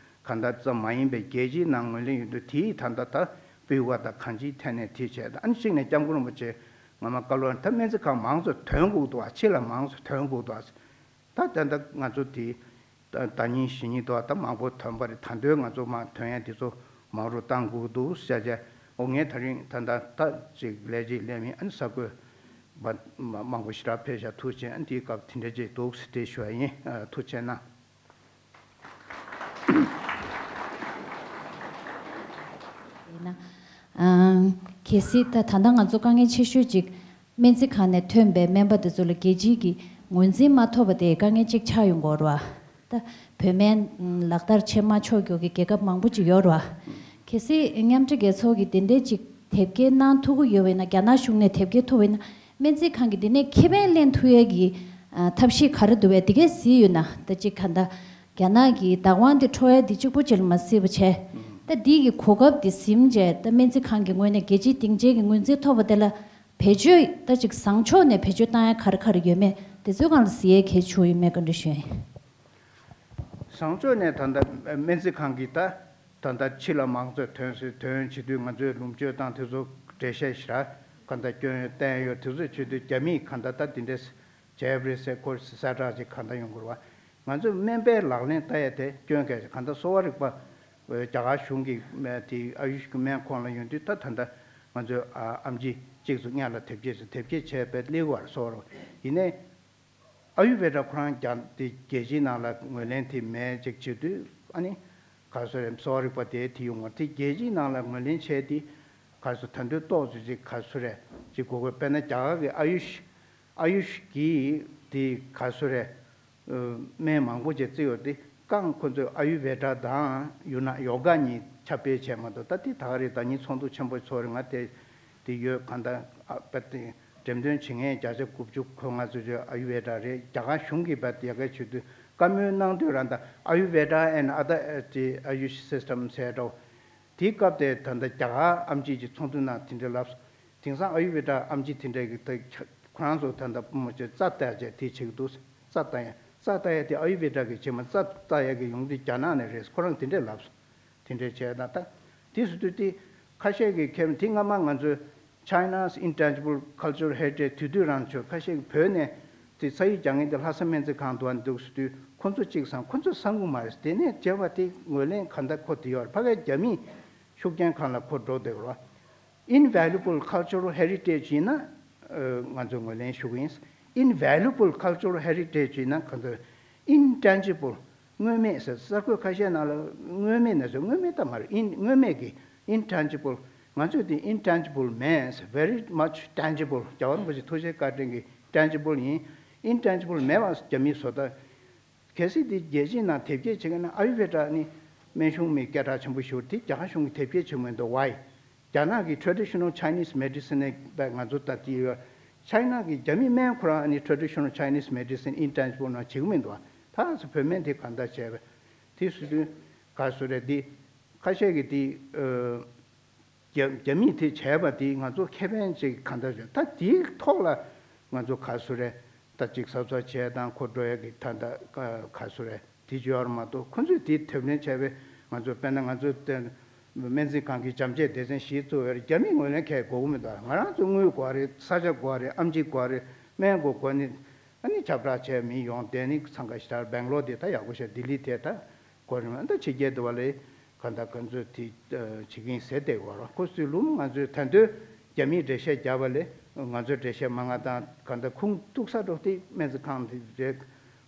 གང་ལྟར་ཙམ་མ་ཡིན་པའི་རྒྱལ་སྤྱིའི་ནང་ངོས་ལེན་ཡོད་དུས་དེའི་ད་ལྟ་ད་སྤུས་ཀ་དང་གང་ཅིའི་ཐད་ནས་དེ་བྱས། ད་ཨ་ནི་གཅིག་ནས་སྐྱབས་མགོན་རིན་པོ་ཆེ་ངོ་མ་བཀའ་སློབ་ད་སྨན་རྩིས་ཁང་མང་ཚོགས་ཐོན་དགོས་འདུག་ཨ། ཕྱི་ལ་མང་ཚོགས་ཐོན་དགོས་འདུག་ཨ། ད་ད་ལྟ་ང་ཚོ་དེ་ད་ད་ཉིན་གཞེས་ཉིན་དུ་ད་མང་པོ་ཐོན་པ་རེད། ད་དུང་ང་ཚོ་མ་ཐོན་ཡ་དེ་ཚོ་མང་རུ་གཏང་དགོས་འདུག་ཟེར་བྱས། འོ་ངས་ད་རིང་ད་ལྟ་ད་ཅིག་ལས་ཅིག་ལས་མིན་ཨ་ནི་ས་རྒོད་པ་མ་མང་པོ་ཞེ་དྲག་ཕེབས་ཤག་ཐུགས་རྗེ་ཆེ། ཨ་ནི་དེའི་སྐབས་དེ་འདྲ་ཅིག་འདུག་ཟེར་དེ་ཞུ་བ་ཡིན། ཨ། ཐུགས་རྗེ་གནང་། ཡིན་ན། ཨ། གལ་སྲིད་ད་ད་ལྟ་ང་ཚོ་དཀའ་ངལ་ཆེ་ཤོས་ཅིག་སྨན་རྩིས་ཁང་ནས་ཐོན་པའི་སྨན་པ་དེ་ཚོ་ལ་རྒྱལ་སྤྱིའི་གི་ངོས་འཛིན་མ་ཐོབ་པ་དེ་དཀའ་ངལ་ཅིག་ཆགས་ཡོང་གི་ཡོད་རེད་བ། ད་བོད་སྨན་ལག་བསྟར་བྱེད་མ་ཆོག་རྒྱུ་གི་རྒྱལ་ཁབ་མང་པོ་ཅིག་ཡོད་རེད་བ། གལ་སྲིད་མཉམ་འབྲེལ་རྒྱལ་ཚོགས་ཀྱི་དེ་འདྲའི་ཅིག་དེབ་སྐྱེལ་གནང་ཐུབ་ཀྱི་ཡོད་པ་ཡིན་ན། རྒྱ་ནག་གཞུང་ནས་དེབ་སྐྱེལ་ཐུབ་པ་ཡིན་ན། སྨན་རྩིས་ཁང་གི་འདི་ནས་ཁེ་ཕན་ལེན་ཐུབ་ཡས་ཀྱི་ཨ་ཐབས་ཤེས་ག་རེ་འདུག་པས། འདི་གས་གཟིགས་ཡོད་ན། ད་ཅིག་ག་འདྲ་རྒྱ་ནག་གི་བདག་དབང་འདི་འཕྲོག་ཡས་འདི་གཅིག་པུ་ཅིག་ལ་མ་སྲིད་པ་བྱས། ད་འདི་གི་གོ་སྐབས་འདི་ཟིན་བྱས། ད་སྨན་རྩིས་ཁང་གི་ངོས་ནས་རྒྱལ་སྤྱིའི་སྡིངས་ཆའི་གི་ངོས་འཛིན་ཐོབ་པ་དེ་ལ་བེད་སྤྱོད་ད་ཅིག་བཟང་ཕྱོགས་ནས་བེད་སྤྱོད་བཏང་ཡས་ག་རེ་ག་རེ་ཡོད་མེད་དེ་ཚོའི་སྒང་ལ་གཟིགས་ཡས་གལ་ཆེ་བ་ཡོད་མེད་བཀའ་འདྲི་ཞུ་ཡིན། བཟང་ཕྱོགས་ནས་ད་ལྟ་སྨན་རྩིས་ཁང་གིས་ད་ད་ལྟ་ཕྱི་ལ་མང་ཚོགས་ཐོན་སྲིད། ཐོན་བྱེད་དུས་ང་ཚོས་ལུམས་བཅོས་དང་དེ་ཚོ་འགྲེལ་བཤད་ཞེ་དྲག་ག་འདྲ་སྐྱོན་ཡོད་བསྟན་ཡོད། དེ་ཚོ་བྱེད་དུས་རྒྱ་མིས་ག་འདྲ་ད་དེ་འདྲས་བྱས་པ་རེད་ཟེར་ཁོ་གསལ་བསྒྲགས་ཅིག་ག་འདྲ་ཡོང་དགོས་རེད་བ། ང་ཚོས་སྨན་པའི་ལག་ལེན་ལྟ་ཡ་དེ་སྐྱོན་གལ་ཆེ། གང་ལྟར་གསོ་བ་རིག་པ་རྒྱ་གར་གཞུང་གི་དེ་ཨ་ཡུཤ་གི་སྨན་ཁོངས་ལ་ཡོང་དུས། ད་ད་ལྟ་ང་ཚོའི་ཨ་ཨམ་ཆི་གཅིག་ཚོ་སྔོན་ལ་དེབ་སྐྱེལ་བྱས། དེབ་སྐྱེལ་བྱས་པའི་སླེབས་པ་རེད། གསོ་བ་རིག་པ་ཡིན་ནའི། ཨ་ཡུར་ཝེ་ཌ་ཁོ་རང་ཀྱང་དེ་རྒྱལ་སྤྱིའི་ནང་ལ་ངོས་ལེན་དེ་མེད་ཅིག་བྱེད་དུས། ཨ་ནི་ག་རེ་ཟེར་རེད། གསོ་བ་རིག་པ་དེ་དེ་ཡོང་བ་དེ་རྒྱལ་སྤྱིའི་ནང་ལ་ངོས་ལེན་བྱས་ཏེ། ག་རེ་ཟེར། ད་དུང་ཏོག་ཙམ་ཅིག་ག་རེ་ཟེར་རེད། ཅིག་དགོས་དགོས། དཔེར་ན་རྒྱ་གར་གྱི་ཨ་ཡུཤ་ཨ་ཡུཤ་གི་དེ་ག་རེ་ཟེར་རེད། སྨན་མང་པོ་ཅིག་བརྩི་ཡོད་དེ། རྐང་ཁོ་ཚོས་ཨ་ཡུར་ཝེ་ཌ་དང་ཡུ་ན་ཡོ་ག་གཉིས་ཁྱབ་སྤེལ་བྱས་མ་གཏོགས། ད་དེ་ད་ག་རེད། ད་ནི་ཚོགས་འདུ་ཆེན་པོ་ཚོགས་རེད། ང་དེ་དེ་ཡོད། གང་ལྟར་ཨ་པ་དེ་འགྲེམས་སྟོན་བྱེད་མཁན་བརྒྱ་ཆ་དགུ་བཅུ་གོ་ལྔ་ཚོ་ཨ་ཡུར་ཝེ་ཌ་རེད། རྒྱ་གར་གཞུང་གིས་པ་ཡ་གི་བྱེད་དུས་བཀའ་མོལ་གནང་དུས་རང་ད་Ayurveda and other, uh, the Ayush system ཟེར་འགྲོ། དེའི་སྐབས་དེ་ད་ལྟ་རྒྱ་གར་ཨམ་ཆི་གི་ཚོགས་འདུ་ནང་དེ་འདྲའི་ལབ་སོང་། དེང་སང་ཨ་ཡུར་ཝེ་ཌ་ཨམ་ཆི་དེ་འདྲའི་གི་ད་ཁོ་རང་ཚོ་ད་ལྟ་སྤུ་མོ་ཆེ་རྩ་བལྟ་བྱས་དེ་བྱེད་ཀྱི་འདུག། རྩ་བལྟ་ཡ། རྩ་བལྟ་ཡ་དེ་ཨ་ཡུར་ཝེ་ཌ་གི་བྱེད་མ། རྩ་བལྟ་ཡ་གི་ཡོང་དུས་རྒྱ་ནག་ནས་རེད། ཁོ་རང་དེ་འདྲས་ལབ་སོང་། དེ་འདྲས་བྱས་ན་ད་དེ་སུ་དུས་དེ་ཁ་ཤས་ཀྱི་ཁྱེད་དེ་སྔ་མ་ང་ཚོས་China's Intangible Cultural Heritage དུས་དུས་རང་ཆོས་ཁ་ཤས་ཀྱི་བོད་ནས་དེ་ས་ཡིག་རྒྱག་མཁན་དེ་ལྷ་ས་སྨན་རྩིས་ཁང་དུ་འདུག་སུ་དུས་ཁོ་ཚོ་གཅིག་བསམ། ཁོ་ཚོ་བསམ་གི་མ་རེད། དེ་ནས་བྱས་པ་དེ་ངོས་ལེན་ག་འདྲ་ཁོ་དེ་ཡོད་རེད། ཕ་གིའི་རྒྱ་མིའི་ཤུགས་རྐྱེན་ཁང་ལ་ཁོ་འགྲོ་བསྡད་ཡོད་རེད། Invaluable cultural heritage ཡིན་ན་ཨ་ང་ཚོས་ངོས་ལེན་ཞུ་གི་ཡིན། Invaluable cultural heritage ཡིན་ན་གང་ལྟར་intangible། དངོས་མེད་ཟེར། གསར་འགོད་ཁ་ཤས་ནང་ལ་དངོས་མེད་ན་ཟེར། དངོས་མེད་ད་མ་རེད། in དངོས་མེད་ཀྱི་intangible། ང་ཚོས་དེ་intangible མེད་ཟེར། Very much tangible། རྒྱལ་བ་རིན་པོ་ཆེ་ཐུགས་རྗེ་བཀའ་དྲིན་གྱིས་tangible ཡིན། Intangible མེད་པ་རྒྱ་མིས་བཟོ་ལྟ། གལ་སྲིད་དེ་རྒྱལ་སྤྱིའི་ནང་དེབ་སྐྱེལ་བྱེད་མཁན་ན་ཨ་ཡུར་ཝེ་ཌ་ནི་སྨན་གཞུང་མི་སྐད་གྲགས་ཆེན་པོ་ཞིག་རེད། དེ་རྒྱ་གར་གཞུང་གིས་དེབ་སྐྱེལ་བྱེད་མི་འདུག། Why། རྒྱ་ནག་གི་traditional Chinese medicine ནས་ང་ཚོ་ད་དེ་ཡོད། China གི་རྒྱ་མི་སྨན་ཁོ་རང་ནི་traditional Chinese medicine intangible ནང་བྱེད་ཀྱི་མི་འདུག། ད་སུ་བོད་སྨན་དེ་གང་ལྟར་བྱས་པ་དེ་སུ་དུས་ག་སུ་རེད། དེ་ཁ་ཤས་ཀྱིས་དེ་ཨ། རྒྱ་རྒྱ་མིས་དེ་བྱས་པ་དེ་ང་ཚོ་ཁེ་ཕན་ཅིག་གང་འདྲ་བྱུང་། ད་དེའི་ཐོག་ལ་ང་ཚོ་ག་སུ་རེད། ད་ཅིག་གཟབ་གཟབ་བྱས་དང་ཁོ་འགྲོ་ཡ་གི་ད་ད་ག་ག་སུ་རེད། དེ་བྱོས་པ་མ་གཏོགས་ཁོ་ཚོས་དེ་ཐེར་འདོན་བྱས་པས། ང་ཚོ་དཔེར་ན་ང་ཚོ་དེ་སྨན་རྩིས་ཁང་གི་བྱམས་བརྩེའི་སྡེ་ཚན་བཞི་གཙོ་བའི་རྒྱ་མི་ངོས་ལེན་གལ་དགོས་ཀྱི་མི་འདུག། ང་རང་ཚོ་དངུལ་དགོས་རེད། ས་ཆ་དགོས་རེད། ཨམ་ཆི་དགོས་རེད། སྨན་དགོས་དགོས་ནི། ཨ་ནི་ཁྱབ་བསྒྲགས་བྱས་མི་ཡོང་དེ་ནི་འཚང་ཁ་ཞེ་དྲག། སྦེང་ལོར་དེ་ད་ཡག་པོ་བྱས། ལྡི་ལི་དེ་ད། གོ་རིམ་ད་ཕྱི་རྒྱལ་དུ་བ་ལས་ག་འདྲ་ག་ཚོད་དེ་བྱེད་ཀྱིན་ཟེར་བསྡད་ཡོད་རེད། ཁོ་ཚོའི་ལུང་ང་ཚོས་ད་དུང་རྒྱ་མིས་འགྲེལ་བཤད་བརྒྱབ་པ་ལས་ང་ཚོས་འགྲེལ་བཤད་མང་ང་དང་ག་འདྲ་ཁུངས་གཏུགས་ས་འགྲོ་དེ་སྨན་རྩིས་ཁང་དེ་རེད།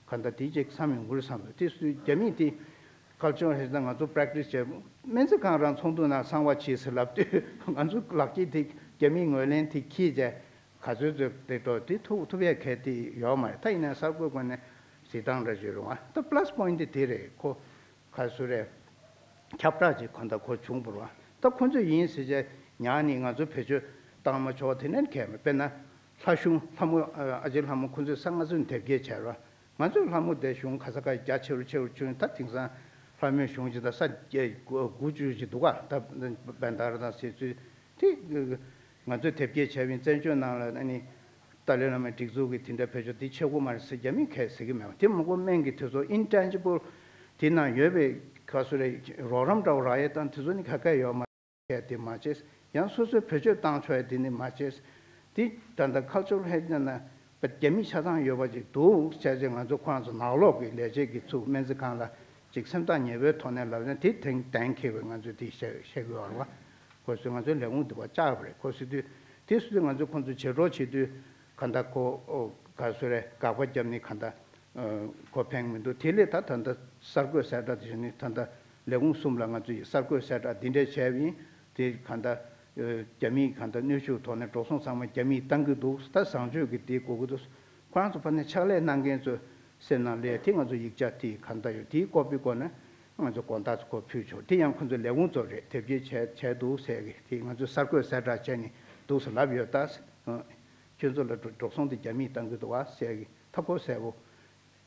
ག་འདྲ་དེ་ཅིག་བསམ་ཡོང་གི་རེད་བསམ་འདུག། དེ་ཚོས་རྒྱ་མིས་དེ་culture ཧེ་ད་ང་ཚོ་practice བྱས། སྨན་རྩིས་ཁང་རང་ཚོགས་འདུ་ནང་གསང་བ་བྱས་ཟེར་ལབ་དུས་ང་ཚོ་ལག་སྐྱེས་དེ་རྒྱ་མིའི་ངོས་ལེན་དེ་ཁྱེར་བྱས། ག་ཚོད་ཚོད་དེ་འགྲོ་དེ་ཐུབ་ཐུབ་ཡས་གལ་ཏེ་ཡོད་མ་རེད། ད་ཡིན་ན་གསར་འགོད་ཁང་ནས་གཟིགས་སྟངས་འདྲ་ཅིག་རུང་བ། ད་plus point དེ་དེ་རེད། ཁོ་ག་སུ་རེད། ཁྱབ་བསྒྲགས་ཅིག་གང་ལྟར་ཁོ་བྱུང་བ་རེད་བ། ད་ཁོ་ཚོས་ཡིན་ཟེར་བྱས་ཉག་ནི་ང་ཚོ་བེད་སྤྱོད་བཏང་མ་ཆོག་དེ་ནས་གལ་མེད། དཔེར་ན་ལྷ་གཞུང་ལྷ་མོ་ཨ་ཅེ་ལྷ་མོ་ཁོ་ཚོས་ས་ང་ཚོ་དེབ་སྐྱེལ་བྱས་རེད་བ། ང་ཚོའི་ལྷ་མོ་དེ་གཞུང་ག་ས་ག་རྒྱ་ཆེ་རུ་ཆེ་རུ་བྱུང་། ད་དེང་སང་ལྷ་མོའི་གཞུང་ཅིག་ད་ས་བརྒྱད་དགུ་བཅུ་ཅིག་འདུག་ག། ད་བན་དར་དང་ཟེར་ཚུལ་དེ་ང་ཚོས་དེབ་སྐྱེལ་བྱས་པའི་བཙན་བྱོལ་ནང་ལ་ཨ་ནི་ཏཱ་ལའི་བླ་མའི་སྒྲིག་འཛུགས་ཀྱི་དེ་འདྲ་བེད་སྤྱོད་དེ་ཆེ་གོ་མ་རེད་ཟེར་རྒྱ་མིས་གས་ཟེར་གི་མེད་པ། དེ་མ་གོ་སྨན་གྱི་དེ་ཚོ་intangible དེ་ནང་ཡོད་པའི་ག་སུ་རེད། རོགས་རམ་འདྲ་བོ་རག་ཡས་དང་དེ་ཚོ་ནི་ག་གས་ཡོད་མ་རེད། དེ་མ་བྱས། ཡང་སོ་སོའི་བེད་སྤྱོད་བཏང་ཆོག་ཡས་དེ་ནི་མ་བྱས། དེ་ད་ལྟ་cultural heritage ན་རྒྱ་མི་ཆ་ཚང་ཡོད་པ་ཅིག་འདུག་བྱས་རྗེས་ང་ཚོ་ཁོ་རང་ཚོ་ནང་ལོགས་ཀྱི་ལས་བྱེད་ཀྱི་ཚུགས་སྨན་རྩིས་ཁང་ལ་ཅིག་སེམས་ཐག་ཉེ་པོའི་ཐོག་ནས་ལབ་ན་དེ་དེང་གཏན་འཁེལ་བའི་ང་ཚོས་དེ་བཤད་བཤད་དགོས་པ་རེད་བ། ཁོ་ཚོས་ང་ཚོའི་ལས་ཁུངས་འདི་བ་བཅག་པ་རེད། ཁོ་ཚོས་དུས་དེ་སུ་དུས་ང་ཚོས་ཁོ་ཚོ་བྱེད་རོགས་བྱེད་དུས་ག་འདྲ་ཁོ་ཨོ་ག་སུ་རེད། དགག་པ་བརྒྱབ་ནས་ག་འདྲ་ཁོ་ཕན་མི་འདུག། དེ་ལས་ད་ད་ལྟ་གསར་འགོད་གསལ་བསྒྲགས་དེ་བཞིན་ནི་ད་ལྟ་ལས་ཁུངས་གསུམ་ལ་ང་ཚོས་གསར་འགོད་གསལ་བསྒྲགས་འདི་འདྲས་བྱས་པ་ཡིན། དེ་ག་འདྲ་རྒྱ་མིའི་ག་འདྲ་གནོན་ཤུགས་ཐོག་ནས་འགྲོ་སོང་ཚང་མ་རྒྱ་མིས་བཏང་གི་འདུག། ད་བཟང་སྤྱོད་ཀྱི་དེ་དགོས་ཀྱི་འདུག། ཁོ་རང་ཚོ་ཕ་ནས་ཕྱག་ལས་གནང་མཁན་ཚོ་སེམས་ནང་ལས་དེ་ང་ཚོ་ཡིག་ཆ་དེ་ག་འདྲ་ཡོད་དེའི་ཀོ་པི་སྐོར་ནས་ང་ཚོ་དགོངས་དག་ཚོ་ཁོ་ཕུལ་ཆོག། དེ་ཡང་ཁོ་ཚོ་ལས་ཁུངས་ཚོ་རེད། དེབ་སྐྱེལ་བྱས་བྱས་འདུག་ཟེར་གི་དེ་ང་ཚོས་གསར་འགོད་གསལ་བསྒྲགས་བྱས་ནས་འདུག་ཟེར་ལབ་ཡོད་ད། ཁྱོད་ཚོ་ལ་འགྲོ་འགྲོ་སོང་དེ་རྒྱ་མིས་བཏང་གི་འདུག་བ་ཟེར་གི་ཐབས་བཀོད་གསལ་པོ་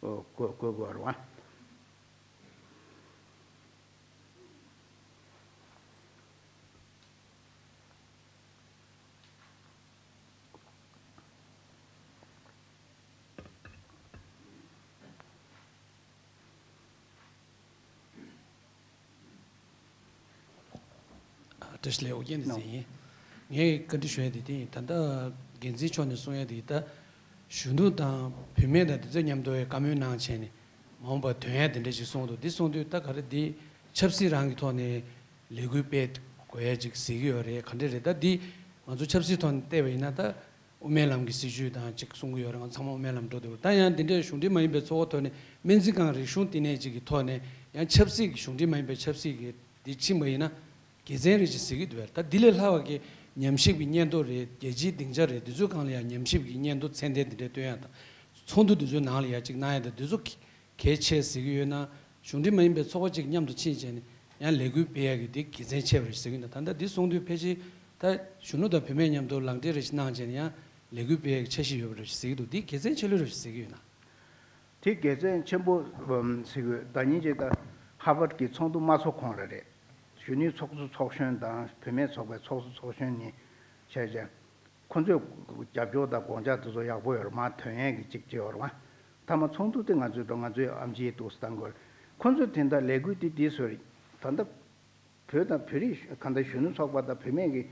དགོས་དགོས་དགོས་རེད་བ། བཀྲ་ཤིས་བདེ་ལེགས། ཨོ་རྒྱན་བསྟན་འཛིན་ཡིན། ངས་བཀའ་འདྲི་ཞུ་ཡ་དེ་དེ་ད་ལྟ་འགན་འཛིན་མཆོག་ནས་གསུང་ཡ་དེ་ད་གཞོན་ནུ་དང་བུད་མེད་དང་དེ་ཚོ་མཉམ་དུ་བཀའ་མོལ་གནང་བྱས་ནས་ མ་འོངས་པར་དོན་ཡག་དེ་འདྲ་ཞིག་གསུངས་འདུག་འདི་གསུངས་དུས་ད་ག་རེ་འདི་ཆབ་སྲིད་རང་གི་ཐོག་ནས་ལས་འགུལ་སྤེལ་དགོས་ཡ་ཅིག་ཟེར་གྱི་ཡོད་རེད། ག་འདྲ་རེད། ད་འདི་ང་ཚོ་ཆབ་སྲིད་ཐོག་ནས་བལྟས་པ་ཡིན་ན་ད་དབུ་མའི་ལམ་གྱི་སྲིད་བྱུས་དང་ཅིག་གསུང་གི་ཡོད་རེད། ང་ཚང་མ་དབུ་མའི་ལམ་འགྲོ་འདུག་ད་ཡང་འདི་འདྲའི་གཞུང་འབྲེལ་མ་ཡིན་པའི་ཚོགས་པ་ཐོག་ནས་སྨན་རྩིས་ཁང་རིག་གཞུང་བསྟི་གནས་ཅིག་གི་ཐོག་ནས་ཡང་ཆབ་སྲིད་ཀྱི་གཞུང་འབྲེལ་མ་ཡིན་པའི་ཆབ་སྲིད་ཀྱི་འདི་ཕྱིན་པ་ཡིན་ན་དགེ་མཚན་རེད་ཅེས་ཟེར་གྱི་འདུག་བས། ད་འདི་ལས་ལྷག་པ་གི་ཉམས་ཞིབ་ཀྱི་སྙན་ཐོ་རེད། རྒྱལ་སྤྱིའི་སྡིངས་ཆ་རེད། འདི་ཚོའི་སྒང་ལ་ཡང་ཉམས་ཞིབ་ཀྱི་སྙན་ཐོ་ཚད་ལྡན་འདི་འདྲའི་སྟོན་ཡག་དང་ཚོགས་འདུ་འདི་ཚོའི་ནང་ལ་ཡང་ཅིག་གནང་ཡག་དང་འདི་ཚོ་གལ་ཆེ་ཟེར་གྱི་ཡོད་ན། གཞུང་འབྲེལ་མ་ཡིན་པའི་ཚོགས་པ་གཅིག་མཉམ་དུ་ཕྱིན་བྱས་ནས་ཡང་ལས་འགུལ་སྤེལ་ཡག་གི་འདི་དགེ་མཚན་ཆེ་བ་རེད་ཟེར་གྱི་ཡོད། ད་ད་ལྟ་འདི་གསུང་དུས་ཕལ་ཆེར་ད་གཞོན་ནུ་དང་བུད་མེད་མཉམ་དུ་ལག་འབྲེལ་རེ་ཞིག་གནང་བྱས་ནས་ཡང་ལས་འགུལ་སྤེལ་ཡག་གི་འཆར་གཞི་ཡོད་པ་རེད་ཟེར་གྱི་འདུག་འདི་དགེ་མཚན་ཆེ་ལོས་རེད་ཟེར་གྱི་ཡོད་ན། དེ་དགེ་མཚན་ཆེན་པོ་ཟེར་གྱི་ཡོད། ཟླ་ཉིན་གཅིག་ད་ཧར་ཝརཌ་ཀྱི་ཚོགས་འདུ་མ་ཚོགས་གོང་ལ་རེད། གཞོན་ནུའི་ཚོགས་གཙོ་ཚོགས་གཞོན་དང་བུད་མེད་ཚོགས་པའི་ཚོགས་གཙོ་ཚོགས་གཞོན་གཉིས་བྱས་བྱས། ཁོ་ཚོས་རྒྱབ་སྐྱོར་དང་དགོངས་འཆར་དེ་ཚོ་ཡག་པོ་ཡོད་རེད། མ་དོན་ཡས་ཀྱི་གཅིག་ཅིག་ཡོད་རེད་བ། མཐའ་མ་ཚོགས་འདུ་དེ་ང་ཚོའི་འགྲོ་ང་ཚོའི་ཨེམ་ཆི་འདུག་སེ་བཏང་དགོས་རེད། ཁོ་ཚོས་དེ་འདྲ་ལས་འགུལ་དེ་དེ་བཟོས་རེད། ད་ལྟ་བོད་དང་བོད་རིགས་གང་ལྟར་གཞོན་ནུ་ཚོགས་པ་དང་བུད་མེད་ཀྱི་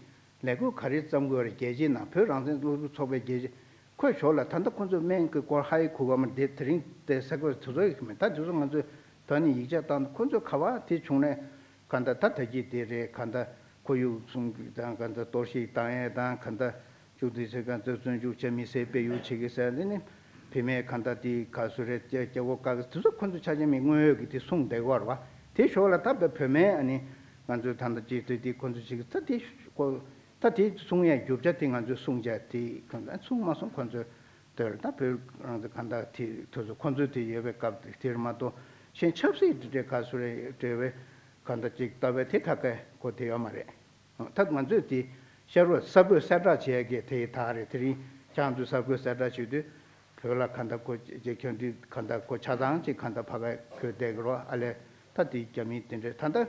ལས་འགུལ་ག་རེ་བརྩམས་དགོས་རེད། རྒྱལ་སྤྱིའི་ནང་བོད་རང་བཙན་སློབ་ཕྲུག་ཚོགས་པའི་རྒྱལ་སྤྱི་ཁོས་ཞོར་ལ་ད་ལྟ་ཁོ་ཚོས་སྨན་གྱི་སྐོར་ཧ་ཡི་གུ་ག་མ་དེ་དེ་རིང་དེ་ས་ཁོས་དེ་ཚོ་ཡི་གི་མེད། ད་དེ་ཚོ་ང་ཚོས་ད་ནི་ཡིག་ཆ་བཏང་ཁོ་ཚོས་ག་བ་དེ་བྱུང་ནས་གང་ལྟར་ད་ད་གི་དེ་རེད། གང་ལྟར་ཁོར་ཡུག་སྲུང་དང་གང་ལྟར་གཏོར་བཤིག་བཏང་ཡས་དང་གང་ལྟར་བཅུ་དེ་ཚོས་གང་ལྟར་བཙོན་འཇུག་བྱས་མི་སེར་སྤེལ་ཡུལ་བྱེད་ཀྱི་ཟེར་འདི་ནི་བུད་མེད་གང་ལྟར་དེ་ག་སུ་རེད་སྐྱེ་སྐྱེ་བོ་དཀའ་གི་དེ་ཚོ་ཁོ་ཚོ་ཆ་ཆེན་མི་དངོས་ཡོད་ཀྱི་དེ་གསུངས་བསྡད་ཀྱི་ཡོད་རེད་བ། དེ་ཞོར་ལ་ད་བོད་བུད་མེད་ཨ་ནི་ང་ཚོས་ད་ལྟ་ཅིག་དེ་དེ་ཁོ་ཚོ་ཅིག་ད་དེ་ཁོ། ད་དེ་གསུང་ཡས་རྒྱུ་ཆ་དེ་ང་ཚོས་གསུང་བྱས་དེ་གང་ལྟར་གསུང་མ་གསུང་ཁོ་ཚོས་ལྟོས་རེད། ད་བོད་རང་བཙན་གང་ལྟར་དེ་དུས་སུ་ཁོ་ཚོས་དེ་ཡོད་པའི་སྐབས་དེ་དེར་མ་གཏོགས་གཞན་ཆབ་སྲིད་དེ་འདྲའི་ག་སུ་རེ་འབྲེལ་བའི་གང་ལྟར་ཅིག་ལྟ་བའི་དེ་ཁ་སྐད་གོ་དེ་ཡོད་མ་རེད། ད་ང་ཚོས་དེ་ཤ་རུ་གསར་འགོད་གསལ་བསྒྲགས་བྱེད་ཡས་ཀྱི་དེ་ཡི་ཐག་རེད། དེ་རིང་ཁྱེད་རང་ཚོས་གསར་འགོད་གསལ་བསྒྲགས་བྱེད་དུས་བོད་ལ་གང་ལྟར་ཁོ་ཅིག་ཁྱོད་དུས་གང་ལྟར་ཁོ་ཆ་ཚང་ཅིག་གང་ལྟར་ཕ་ག་གོ་བསྡད་ཀྱི་རོ་ཨ་ལས་ད་དེ་རྒྱ་མིའི་དེ་འདྲའི་ད་ལྟ།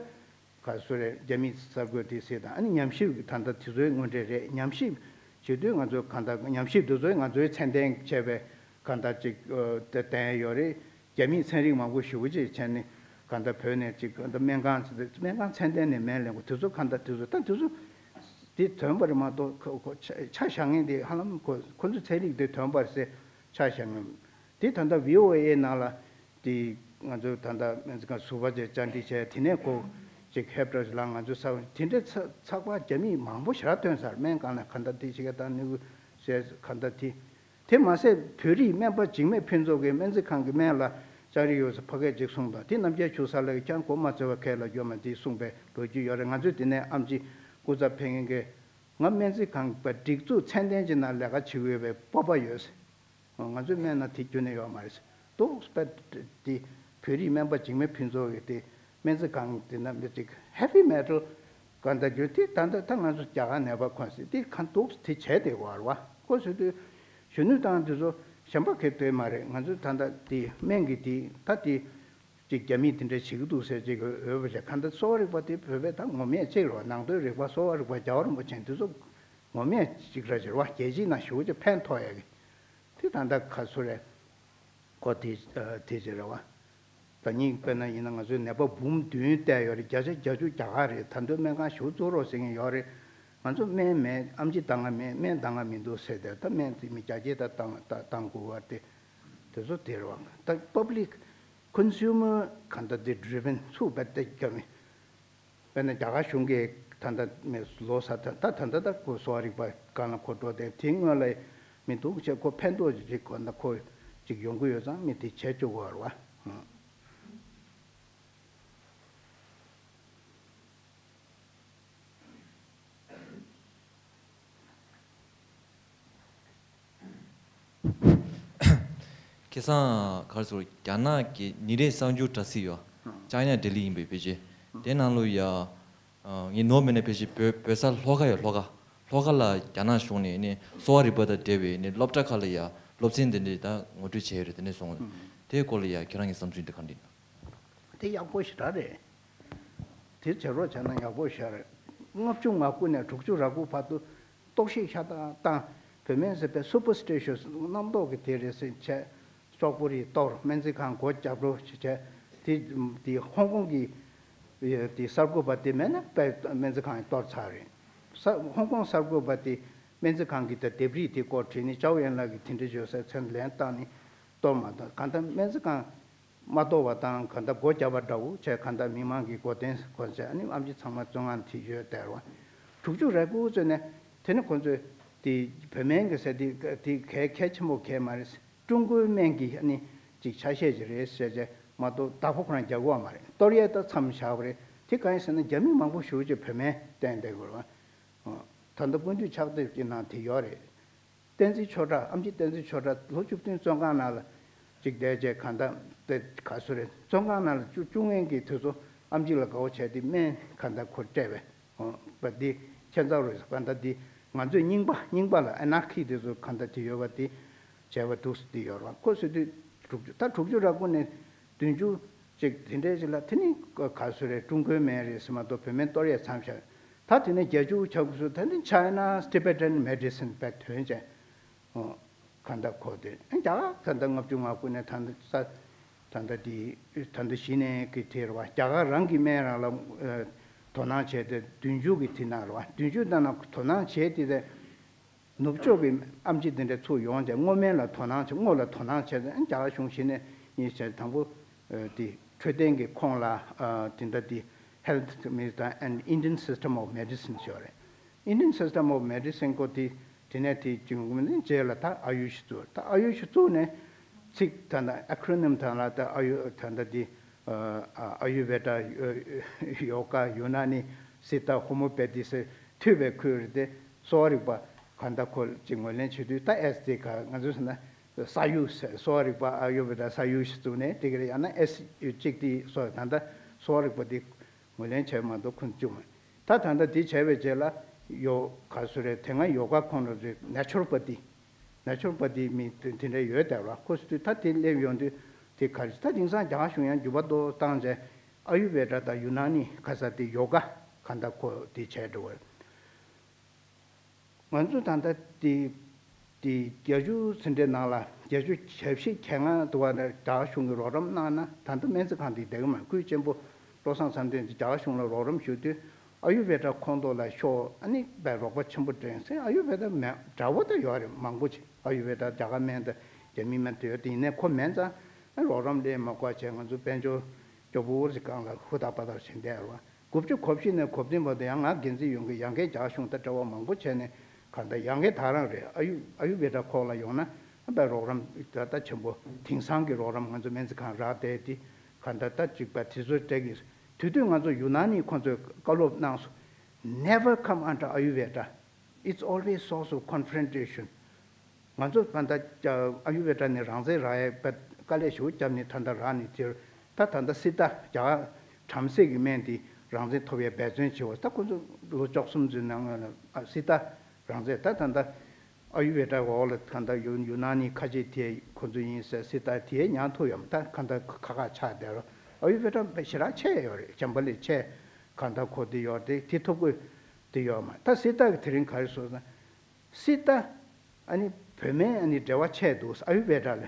ག་སུ་རེད། རྒྱ་མིའི་གསར་འགོད་དེ་ཟེར་དང་ཨ་ནི་ཉམས་ཞིབ་ད་ལྟ་དེ་ཚོའི་དངོས་འབྲེལ་རེད། ཉམས་ཞིབ་བྱེད་དུས་ང་ཚོ་གང་ལྟར་ཉམས་ཞིབ་དེ་ཚོའི་ང་ཚོའི་ཚད་ལྡན་བྱས་པའི་གང་ལྟར་ཅིག་ཨ་དེ་བསྟན་ཡོད་རེད། རྒྱ་མིས་ཚན་རིག་མང་པོ་ཞེ་པོ་ཅིག་བྱས་ནས་གང་ལྟར་བོད་ནས་ཅིག་གང་ལྟར་སྨན་ཁང་ཟེར་ཏེ་སྨན་ཁང་ཚད་ལྡན་ནས་སྨན་ལེན་དགོས་དེ་ཚོ་གང་ལྟར་དེ་ཚོ་ད་དེ་ཚོ་དེ་ཐོན་པ་རེད་མ་གཏོགས་ཁོ་ཁོ་ཆ་ཆ་བཞག་མཁན་དེ་ཧ་ལམ་ཁོ་ཁོ་ཚོའི་ཚན་རིག་དེ་ཐོན་པ་རེད་ཟེར་ཆ་བཞག་མཁན་དེ་ད་ལྟ་བྷི་ཨོ་ཨེ་ནང་ལ། དེ་ང་ཚོ་ད་ལྟ་སྨན་རྩིས་ཁང་ཟུར་པ་ཅིག་བཅར་འདྲི་བྱས་དེ་ནས་ཁོ་ཅིག་ཧེབ་ཏྲ་ལ་ང་ཚོ་ས་དེ་འདྲའི་ཚ་ཚགས་པར་རྒྱ་མིས་མང་པོ་ཞེ་དྲག་བཏོན་ཚར། སྨན་ཁང་ལ་ག་འདྲ་དེ་ཞིག་ག་བཏང་ནུས་ཟེར་ག་འདྲ་དེ་དེ་མ་ཟད་བོད་རིགས་སྨན་པ་འཇིགས་མེད་ཕུན་ཚོགས་ཀྱིས་སྨན་རྩིས་ཁང་གི་སྨན་ལ་ལྕགས་རི་ཡོད་ས་ཕ་སྐད་ཅིག་གསུངས་དང་དེ་རྣམ་རྒྱལ་ཆོས་གསར་ལགས་ཀྱིས་ཀྱང་གོ་མ་ཚོད་པ་ཁས་ལ་འགྱོ་མ་དེ་གསུངས་པའི་ལོ་རྒྱུས་ཡོད་རེད། ང་ཚོས་དེ་ནས་ཨམ་ཆི་སྐུ་ཚབ་ཕེབས་མཁན་གྱིས་ང་སྨན་རྩིས་ཁང་པ་སྒྲིག་འཛུགས་ཚད་ལྡན་ཅིག་ནང་ལས་ཀ་བྱེད་དགོས་པའི་སྤོབས་པ་ཡོད། ང་ཚོའི་སྨན་ནང་དེ་ཁྱོན་ནས་ཡོད་མ་རེད། ཏོག་ཙམ་དེ་བོད་རིགས་སྨན་པ་འཇིགས་མེད་ཕུན་ཚོགས་ཀྱི་དེ་སྨན་རྩིས་ཁང་དེ་ན་མི་ཅིག་ཧེ་བི་མེ་ཊལ་གང་ལྟར་གྱུར་དེ་ད་ལྟ་ད་ང་ཚོ་རྒྱ་གར་ནད་པ་ཁོན་སྲིད་དེ་གང་ཏོག་ཙམ་དེ་བྱས་བསྡད་ཡོད་རེད་བ། ཁོ་ཟེར་དུས་གཞོན་ནུ་དང་དེ་ཚོ་གཞན་པ་གས་བསྡད་མ་རེད། ང་ཚོ་ད་ལྟ་དེ་སྨན་གྱི་དེ་ད་དེ་ཅིག་རྒྱ་མིས་དེ་འདྲ་བྱེད་ཀྱི་འདུག་ཟེར་ཅིག་འོས་པ་བྱས་གང་ལྟར་གསོ་བ་རིག་པ་དེ་བོད་པས་ད་ངོམ་ཡས་ཅིག་རེད་བ། ནང་དོན་རིག་པ་གསོ་བ་རིག་པ་རྒྱལ་བ་རིན་པོ་ཆེ་དེ་ཚོ་ངོམ་ཡས་ཅིག་རེད་ཟེར་བ། རྒྱལ་སྤྱིའི་ནང་ཞེ་པོ་ཅིག་ཕན་ཐོགས་ཡས་ཀྱི་དེ་ད་ལྟ་ག་ཚོད་རེད། ཁོ་དེ་དེ་ཅིག་རེད་བ། ད་ཉིན་དཔེར་ན་ཡིན་ན་ང་ཚོའི་ནད་པ་འབུམ་བདུན་བསྡད་ཡོད་རེད། བརྒྱ་ཆ་བརྒྱད་ཅུ་རྒྱ་གར་རེད། ད་དུང་སྨན་ཁང་ཞེ་པོ་བཙུགས་རོགས་ཟེར་མཁན་ཡོད་རེད། ང་ཚོ་སྨན་མེད། ཨམ་ཆི་ད་ང་མེད། སྨན་ད་ང་མི་འདུག་ཟེར་ཏེ་ད་སྨན་དེ་མི་རྒྱ་སྐྱེད་ད་བཏང་ད་བཏང་དགོས་བ་དེ་དེ་ཚོ་དེ་རེད་བ། ད་པབ་ལིག་ཀོན་སུ་མར་གང་ལྟར་དེ་ཌི་རི་ཝན་ཚུགས་པ་དེ་རྒྱ་མི། དཔེར་ན་རྒྱ་གར་གཞུང་གིས་ད་ལྟ་མི་ལོ་ས་ད་ད་ད་ལྟ་ད་ཁོ་གསོ་བ་རིག་པ་སྒང་ལ་ཁོ་འགྲོ་དེ་དེའི་སྔོན་ལ་མི་འདུག་བྱས་ཁོ་ཕན་ཐོགས་ཅིག་ཁོ་ན་ཁོ་ཅིག་ཡོང་གི་ཡོད་ཙང་མི་དེ་བྱས་བཅུག་གོ་ར་བ། ཁ་སང་ག་རེ་ཟེར། རྒྱ་ནག་གི་ཉིན་རེའི་གསར་འགྱུར་དྲ་ཚིགས་ཡོད། ཨང་། ཅཱའི་ན་ཌེ་ལི་ཡིན་པའི་བེད་སྤྱོད། ཨང་། དེ་ནང་ལོ་ཡ། ཨ། ངས་ནོར་མེད་ན་ཕལ་ཆེར་བོད་བོད་ས་ལྷོ་ཁ་ཡོད། ལྷོ་ཁ། ལྷོ་ཁ་ལ་རྒྱ་ནག་གཞུང་ནས་ནི་གསོ་བ་རིག་པ་དང་འབྲེལ་བའི་ནི་སློབ་གྲྭ་ཁག་ལ་ཡ་སློབ་ཚན་དེ་འདྲ་ད་ངོ་སྤྲོད་བྱས་ཡོད་རེད། དེ་ནས་སོང་། ཨང་། དེའི་སྐོར་ལ་ཡ་ཁྱེད་རང་གི་བསམ་ཚུལ་འདི་ག་འདྲ་ཡིན་ན། དེ་ཡག་པོ་ཞེ་དྲག་རེད། དེ་བྱེད་རོགས་བྱས་ན་ཡག་པོ་ཞེ་དྲག་རེད། ལྔ་བཅུ་ང་དགུ་ནས་དྲུག་ཅུ་རེ་དགུ་བར་དུ་གཏོར་བཤིག་ཤ་སྟག་བཏང་། བོད་སྨན་ཟེར་བའི་སུ་པར་སི་ཊི་ཤི་ཡས་རྣམ་རྟོག་གི་དེ་རེད་ཟེར་བྱས། ཅོག་པོ་རིས་གཏོར། སྨན་རྩིས་ཁང་སྒོ་རྒྱབ་རོགས་བྱས། དེ་དེ་ཧོང་ཀོང་གི་དེ་གསར་འགོད་པ་དེ་མེད་ན་དཔེ་སྨན་རྩིས་ཁང་གཏོར་ཚར་རེད། ས་ཧོང་ཀོང་གསར་འགོད་པ་དེ་སྨན་རྩིས་ཁང་གི་ད་ལྡེབས་རིས་དེ་སྐོར་དྲིས་ནས་ཅའོ་ཡན་ལགས་ཀྱིས་དེ་འདྲ་བརྗོད་སའི་མཚན་ལན་བཏང་ནས་གཏོར་མ་བཏང་། གང་ལྟར་སྨན་རྩིས་ཁང་ མ་དོ་བ་དང་ག་འདྲ་སྒོ་བརྒྱབ་པ་འདྲ་བོ་བྱས། ག་འདྲ་མི་མང་གི་སྒོ་རྟེན་ཁོ་ཚོས་ཨ་ནི་ཨམ་ཆི་ཚང་མ་བཙོན་ཁང་ཐིག་ཡོད་དེ་རེད་བ། དྲུག་ཅུ་རེ་དགུ་ཚོས་ནས་དེ་ནི་ཁོ་ཚོས་དེ་བོད་སྨན་གྱི་ཟེར་དེ་དེ་གལ་གལ་ཆེན་པོ་གལ་མ་རེད། ཀྲུང་གོའི་སྨན་གྱི་ཨ་ནི་ཅིག་ཆ་ཤས་ཅིག་རེད་ཟེར་བྱས་མ་གཏོགས་བདག་པོ་ཁོ་རང་རྒྱག་གི་ཡོད་མ་རེད། གཏོར་ཡས་ད་མཚམས་བཞག་པ་རེད། དེ་གང་ཡིན་ཟེར་ན་རྒྱ་མི་མང་པོ་ཞེ་པོ་ཅིག་བོད་སྨན་བསྟེན་བསྡད་ཡོད་རེད་བ། ད་ལྟ་སྐུ་མདུན་ཕྱག་དེབ་ཀྱི་ནང་དེ་ཡོད་རེད། བསྟན་འཛིན་ཆོས་གྲགས། ཨམ་ཆི་བསྟན་འཛིན་ཆོས་གྲགས་ལོ་བཅུ་བདུན་བཙོན་ཁང་ནང་ལ་ཅིག་བསྡད་རྗེས་གང་ལྟར་དེ་ག་སུ་རེད། བཙོན་ཁང་ནང་ལ་བཅུ་བཅུ་ལྔའི་གི་དུས་སུ་ཨམ་ཆི་ལ་དགའ་བོ་བྱས་ཏེ་སྨན་གང་ལྟར་ཁོ་སྤྲད་པས། འོ་བ་འདི་ཁྱད་མཚར་རེད། གང་ལྟར་འདི་ང་ཚོས་རྙིང་པ་རྙིང་པ་ལ་ཨ་ན་ཁི་དེ་ཚོ་གང་ལྟར་དེ་ཡོད་པ་འདི་བྱས་པ་འདུག་སེ་འདི་ཡོད་རེད་བ། ཁོ་སུ་དུས་དྲུག་ཅུ་ད་དྲུག་ཅུ་རེ་དགུ་ནས་བདུན་ཅུ་ཅིག་དེ་འདྲའི་ཅིག་ལ་དེ་ནི་ག་སུ་རེད། ཀྲུང་གོའི་སྨན་རེད་ཟེར་མ་གཏོགས་བོད་སྨན་གཏོར་ཡས་མཚམས་བཞག་ད་དེ་ནས་བརྒྱད་ཅུ་ཆགས་སུ་ད་ནི་China's Tibetan Medicine་བས་ཐོན་ཅན། ཨོ། ག་འདྲ་ཁོ་དེ་རྒྱ་གར་ད་ལྟ་ལྔ་བཅུ་ང་དགུ་ནས་ད་ལྟ་ས་ད་ལྟ་དེ་ད་ལྟ་གཞི་ནས་གི་དེ་རེད་བ། རྒྱ་གར་རང་གི་སྨན་རང་ལ་ཨ་དོ་སྣང་བྱས་ཏེ་བདུན་ཅུ་གི་དེ་ནང་རེད་བ། བདུན་ཅུ་ནང་ན་དོ་སྣང་བྱས་ཏེ་དེ་ནུབ་ཕྱོགས་ཀྱི་ཨམ་ཆི་དེ་འདྲ་ཚུར་ཡོང་བྱས་སྔོ་སྨན་ལ་དོ་སྣང་བྱས། སྔོ་ལ་དོ་སྣང་བྱས་ཏེ་རྒྱ་གར་གཞུང་གཞི་ནས་ཡིན་བྱས་དང་པོ་ཨ་དེ་འཕྲོད་བསྟེན་གྱི་ཁོངས་ལ་ཨ་དེ་འདྲ་དེ་Health Minister and Indian System of Medicine་ཞུ་བ་རེད། Indian System of Medicine་ཁོ་དེ་དེ་ནས་དེ་བྱུང་རྗེས་ལ་ད་ཨ་ཡུ་ཤི་བཙུགས། ད་ཨ་ཡུ་ཤི་བཙུགས་ནས་ཚིག་ད་ལྟ་acronym་དང་ལ་ད་ཨ་ཡུ་ད་ལྟ་དེ་ཨ་ཨ་ཡུ་བེ་ད་ཡོ་ག་ཡུ་ན་ནི་སི་ད་ཧོ་མོ་པེ་ཐི་ཟེར་མཐུད་པའི་ཁུལ་རེད་དེ། གསོ་བ་རིག་པ་གང་ལྟར་ཁོ་ཅིག་ངོས་ལེན་བྱེད་དུས་ད་S་དེ་ག་ང་ཚོས་ཟེར་ན་ས་ཡུ་ཟེར། གསོ་བ་རིག་པ་ཨ་ཡུ་བེ་ད་ས་ཡུ་ཤི་བཙུགས་ནས་དེ་ག་རེད། ཡང་ན་S་གཅིག་དེ་གསོ་ད་ལྟ་གསོ་བ་རིག་པ་དེ་ངོས་ལེན་བྱས་མ་གཏོགས་ཁོ་བཅུག་མ། ད་ད་ལྟ་དེ་བྱས་པའི་རྗེས་ལ་ཡོ་ག་སུ་རེད། དེ་སྔ་ཡོ་ག་ཁོང་ལ་རེད་Naturopathy། Naturopathy་མི་དེ་དེ་འདྲ་ཡོད་དེ་ར། ཁོ་སུ་དུས་ད་དེ་སླེབས་ཡོང་དུས་དེ་ག་རེད། ད་དེང་སང་རྒྱ་གར་གཞུང་ཡང་འགྱུར་བ་ཏོག་བཏང་རྗེས་ཨ་ཡུ་བེ་ད་དང་ཡུ་ན་ནི་ག་ས་དེ་ཡོ་ག་ག་འདྲ་ཁོ་དེ་བྱས་འགྲོ་བ། ང་ཚོ་ད་ལྟ་དེ་དེ་བརྒྱད་ཅུ་ཟིན་བྲིས་ནང་ལ་བརྒྱད་ཅུ་གྱ་བཞི་གྱ་ལྔ་དུ་བ་ནས་རྒྱ་གར་གཞུང་གིས་རོགས་རམ་གནང་ན་ད་ལྟ་སྨན་རྩིས་ཁང་དེ་བསྡད་ཀྱི་མ་རེད། སྐུའི་གཅེན་པོ་བློ་བཟང་མཚམས་ལྡན་དེ་རྒྱ་གར་གཞུང་ལ་རོགས་རམ་ཞུ་དུས་ཨ་ཡུ་བེ་ད་ཁོངས་གཏོགས་ལ་ཤོག་ཨ་ནི་བས་རོགས་པ་ཆེན་པོ་སྤྲད་ཟེར། ཨ་ཡུ་བེ་ད་མེད་འདྲ་བོ་ད་ཡོད་རེད། མང་པོ་ཅིག་ཨ་ཡུ་བེ་ད་རྒྱ་གར་སྨན་དང་རྒྱ་མི་སྨན་དེ་ཡོད་དེ། ཡིན་ནའི་ཁོ་མེད་ཙང་ཨ་རོགས་རམ་ལས་མ་དགོས་བྱས་ང་ཚོ་དཔལ་འབྱོར་སྐྱོ་པོ་རེ་གང་ལ་ཧུར་ཐག་པ་ཐག་བྱེད་བསྡད་རོགས། དགུ་བཅུ་གོ་བཞི་ནས་གོ་བདུན་བར་དུ་ཡང་ང་འགན་འཛིན་ཡོང་གི། ཡང་བསྐྱར་རྒྱ་གཞུང་དང་འབྲེལ་བ་མང་པོ་བྱས་ནས་གང་ལྟར་ཡང་བསྐྱར་ད་རང་རེད། ཨ་ཡུ་ཨ་ཡུ་བེ་ད་ཁོག་ལ་ཡོང་ན་ཨ་བས་རོགས་རམ་ད་ལྟ་ཆེན་པོ་དེང་སང་གི་རོགས་རམ་ང་ཚོ་སྨན་རྩིས་ཁང་རག་བསྡད་དེ་གང་ལྟར་ད་གཅིག་པ་དེ་ཚོ་སྤྲད་ཀྱི། དེ་དུས་ང་ཚོ་ཡུ་ན་ནི་ཁོང་ཚོས་བཀའ་སློབ་གནང་སོང་། Never come under Ayurveda. It's always source of confrontation. ང་ཚོ་ད་ལྟ་ཨ་ཡུ་བེ་ད་ནི་རང་བཙན་རག་ཡས་པ་དཀའ་ལས་ཞེ་པོ་བརྒྱབ་ནས་ད་ལྟ་རག་ནས་དེར་ད་ད་ལྟ་སི་ཏཱ་རྒྱ་གར་བྲམ་ཟེ་གི་སྨན་དེ་རང་བཙན་ཐོབ་ཡས་འབད་བརྩོན་བྱེད་པ། ད་ཁོ་ཚོ་ལོ་བཅུ་གསུམ་ཙམ་ནང་ལ་སི་ཏཱ་རང་བཙན་ད་ད་ལྟ་ཨ་ཡུ་བེ་ད་འོག་ལ་ད་ལྟ་ཡུ་ཡུ་ན་ནི་ཁ་ཆེ་དེ་ཁོ་ཚོ་ཡིན་ཟེར། སི་ཏཱ་དེ་ཉར་ཐུབ་ཡོད་མ། ད་ག་ད་ཁ་ཁ་ཆགས་བསྡད་རོགས། ཨ་ཡུ་བེ་ད་ཞེ་དྲག་ཆེ་ཡོད་རེད། བྱམས་པ་ལས་ཆེ་ག་ད་ཁོ་དེ་ཡོད་དེ་དེ་ཐུབ་དགོས་དེ་ཡོད་མ། ད་སི་ཏཱ་གི་དེ་རིང་ག་རེ་བཟོས་ན། སི་ཏཱ་ཨ་ནི་བོད་སྨན་ཨ་ནི་འབྲེལ་བ་ཆད་འདུག་ཨ་ཡུ་བེ་ད་ལ།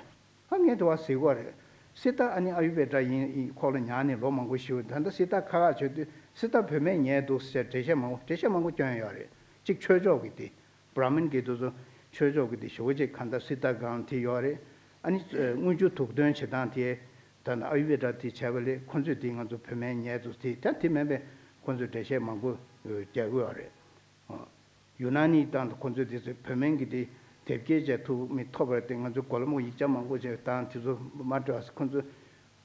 ཨ་ངས་དེ་བ་ཟེར་གོ་རེད། སི་ཏཱ་ཨ་ནི་ཨ་ཡུ་བེ་ད་ཡིན་ཡིན་ཁོག་ལ་ཉར་ནས་ལོ་མང་པོ་ཞིག་ད་ལྟ་སི་ཏཱ་ཁ་ཁ་བྱེད་དུས་སི་ཏཱ་བོད་སྨན་ཉལ་འདུག་ཟེར་འགྲེལ་བཤད་མང་པོ་འགྲེལ་བཤད་མང་པོ་བསྐྱོན་ཡོད་རེད། གཅིག་ཆོས་ཕྱོགས་ཀྱི་དེ་བྷ་ར་མིན་གྱི་དེ་ཚོ་ཆོས་ཕྱོགས་ཀྱི་དེ་ཞེ་པོ་ཅིག་ག་ད་སི་ཏཱ་གང་དེ་ཡོད་རེད། ཨ་ནི་དངུལ་ཆུ་དུག་འདོན་བྱེད་སྟངས་དེ་ད་ནི་ཨ་ཡུ་བེ་ད་དེ་བྱས་པ་ལས་ཁོ་ཚོས་དེ་ང་ཚོ་བོད་སྨན་ཉལ་འདུག་དེ་ད་དེ་མིན་པའི་ཁོ་ཚོས་འགྲེལ་བཤད་མང་པོ་རྒྱག་གི་ཡོད་རེད། ཡུ་ན་ནི་དང་ཁོ་ཚོས་དེ་ཚོ་བོད་སྨན་གྱི་དེ་དེབ་སྐྱེལ་བྱས་ཐུབ་མི་ཐོབ་པར་བརྟེན་ང་ཚོས་གོ་ལ་མོ་ཡིག་ཆ་མང་པོ་བྱས་དང་དེ་ཚོ་མ་འགྲོ་བ་ཁོ་ཚོ་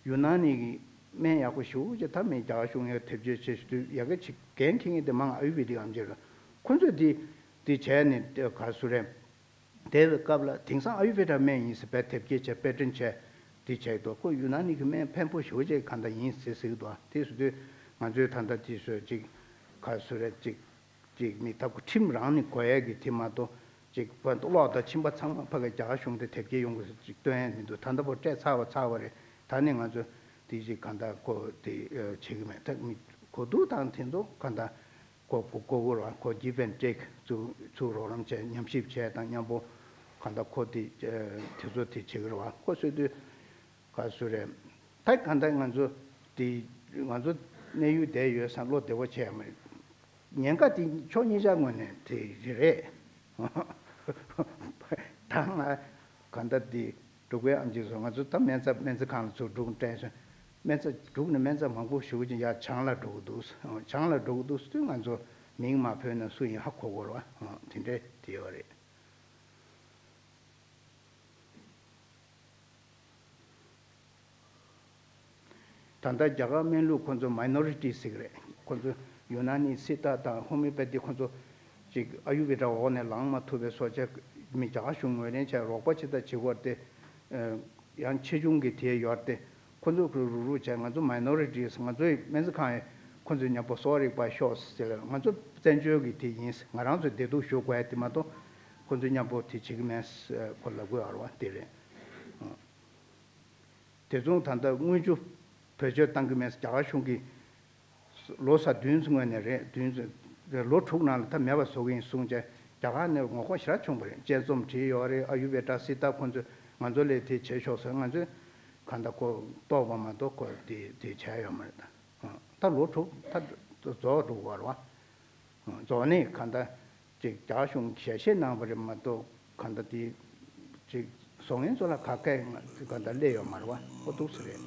ཡུ་ན་ནི་གི་སྨན་ཡག་པོ་ཞེ་པོ་ཅིག་ད་མི་རྒྱ་གར་གཞུང་ཡང་དེབ་སྐྱེལ་བྱས་ཞུ་དུས་ཡ་གི་ཅིག་འགན་འཁྱེར་མཁན་དེ་མང་ཨ་ཡུ་བེ་དིག་ཨམ་ཆི་རེད། ཁོ་ཚོས་དེ་དེ་བྱས་ནས་དེ་ག་སུ་རེད། དེའི་སྐབས་ལ་དེང་སང་ཨ་ཡུ་བེ་ད་སྨན་ཡིན་ཟེར་བས་དེབ་སྐྱེལ་བྱས་དཔེ་སྐྲུན་བྱས་དེ་བྱས་འདུག་ཁོ་ཡུ་ན་ནི་གི་སྨན་ཕན་པོ་ཞེ་པོ་ཅིག་ག་འདྲ་ཡིན་ཟེར་ཟེར་གི་འདུག་དེ་ཟེར་དུས་ང་ཚོས་ད་ལྟ་དེ་ཚོས་ཅིག་ག་སུ་རེད་ཅིག་ཅིག་མི་ཐབས་ཁོ་ཁྲིམས་རང་ནས་གོ་ཡས་ཀྱི་དེ་མ་གཏོགས་ཅིག་ཕ་གློག་དང་མཆིན་པ་ཚང་མ་ཕ་གི་རྒྱ་གར་གཞུང་དེ་དེབ་སྐྱེལ་ཡོང་དགོས་ཟེར་ཅིག་སྟོན་ཡས་མི་འདུག་ད་ལྟ་བར་སྤྲད་ཚར་བ་ཚར་བ་རེད། ད་ནི་ང་ཚོ་དེ་ཅིག་ག་འདྲ་ཁོ་དེ་བྱེད་ཀྱི་མེད། ད་མི་གོ་བསྡུར་དང་དེ་ཚོ་ག་འདྲ་ཁོ་ཁོ་ཁོ་བོ་རང་ཁོ་give and take་ཚུ་ཚུ་རོགས་རམ་བྱས་ཉམས་ཞིབ་བྱས་དང་མཉམ་པོ་ག་འདྲ་ཁོ་དེ་དེ་ཚོ་དེ་བྱེད་ཀྱི་རེད་བ། ཁོ་ཟེར་དུས། ག་སུ་རེད། ད་གང་ལྟར་ང་ཚོ་དེ་ང་ཚོ་གནས་ཡུལ་བསྡད་ཡོད་ས་བློ་བདེ་བོ་བྱས་ཡ་མ་རེད། ཉེན་ཁ་དེ་ཕྱོགས་གཉིས་ཆ་ངོས་ནས་དེ་རེད། ད་ང་གང་ལྟར་དེ་ འབྲུག་པའི་ཨམ་ཆི་ཚོ་ང་ཚོ་ད་སྨན་རྩྭ་སྨན་རྩིས་ཁང་ལ་ཚུར་འབྲུག་སྤྲད་སོང་། སྨན་རྩྭ་འབྲུག་ནས་སྨན་རྩྭ་མང་པོ་ཞེ་པོ་ཅིག་ཡར་བྱང་ལ་འགྲོ་གི་འདུག་བྱང་ལ་འགྲོ་གི་འདུག་དུས་ང་ཚོ་མིང་མ་འབོད་ན་སུ་ཡིན་ཧ་གོ་གོ་རེད་བ། དེ་འདྲས་དེ་ཡོད་རེད། ད་ལྟ་རྒྱ་གར་སྨན་ལུགས་ཁོ་ཚོ་མའི་ནོ་རི་ཊི་ཟེར་གི་རེད། ཁོ་ཚོ་ཡུ་ན་ནི་སི་ཏཱ་དང་ཧོ་མིའོ་པེ་ཐི་ཁོ་ཚོ་ཅིག་ཨ་ཡུ་བེ་ཌ་འོག་ནས་ལངས་མ་ཐུབ་པའི་སོ་ཆ་མི་རྒྱ་གར་གཞུང་ངོས་ལེན་བྱས་རོགས་པ་ཅི་ལྟར་བྱེད་དགོས་ཏེ། ཡང་ཆེ་ཆུང་གི་དེ་ཡོད་དེ། ཁོ་ཚོ་གི་རུག་རུག་བྱས་ང་ཚོ་མའི་ནོ་རི་ཊི་ང་ཚོའི་སྨན་རྩིས་ཁང་ཡི་ཁོ་ཚོའི་མཉམ་པོ་གསོ་བ་རིག་པ་ཤོག་ཟེར་ལ་ང་ཚོ་བཙན་བྱོལ་གི་དེ་ཡིན། ང་རང་ཚོའི་བདེ་སྡུག་ཞུ་དགོས་ཡ་དེ་མ་གཏོགས་ཁོ་ཚོའི་མཉམ་པོ་དེ་བྱེད་ཀྱི་མེད་ཁོ་ལབ་དགོས་ཡོད་རེད་བ། དེ་རེད། དེ་མཚུངས་ད་ལྟ་དངུལ་ཆུ་བེད་སྤྱོད་བཏང་གི་མེད་རྒྱ་གར་གཞུང་གིས་ལོ་ས་བདུན་ཙམ་སྔོན་ནས་རེད། བདུན་ཙམ་ལོ་དྲུག་ནང་ལ་ད་མེད་པ་བཟོ་གི་ཡིན་གསུངས་བྱས་རྒྱ་གར་ནས་ངོ་ལྐོག་ཞེ་དྲག་བྱུང་བ་རེད། དཔྱད་རྩོམ་བྲིས་ཡོད་རེད། ཨ་ཡུ་བེ་ཌ་སི་ཏཱ་ཁོ་ཚོས་ང་ཚོ་ལས་དེ་བྱེད་ཆོག་ཟེར། ང་ཚོས་གང་ལྟར་ཁོ་རྟོགས་པ་མ་གཏོགས་ཁོ་དེ་དེ་བྱས་ཡོད་མ་རེད། ད་ད་ལོ་དྲུག་ད་རྫོགས་འགྲོ་བ་རེད་བ། རྫོགས་ནས་གང་ལྟར་ཅིག་རྒྱ་གཞུང་ཞལ་བཞེས་གནང་བ་རེད་མ་གཏོགས་གང་ལྟར་དེ་ཅིག་བཟོ་མཁན་ཚོ་ལ་ག་གེ་གང་ལྟར་སླེབས་ཡོད་མ་རེད་བ། ཨོ་འདུག་སེ་རེད།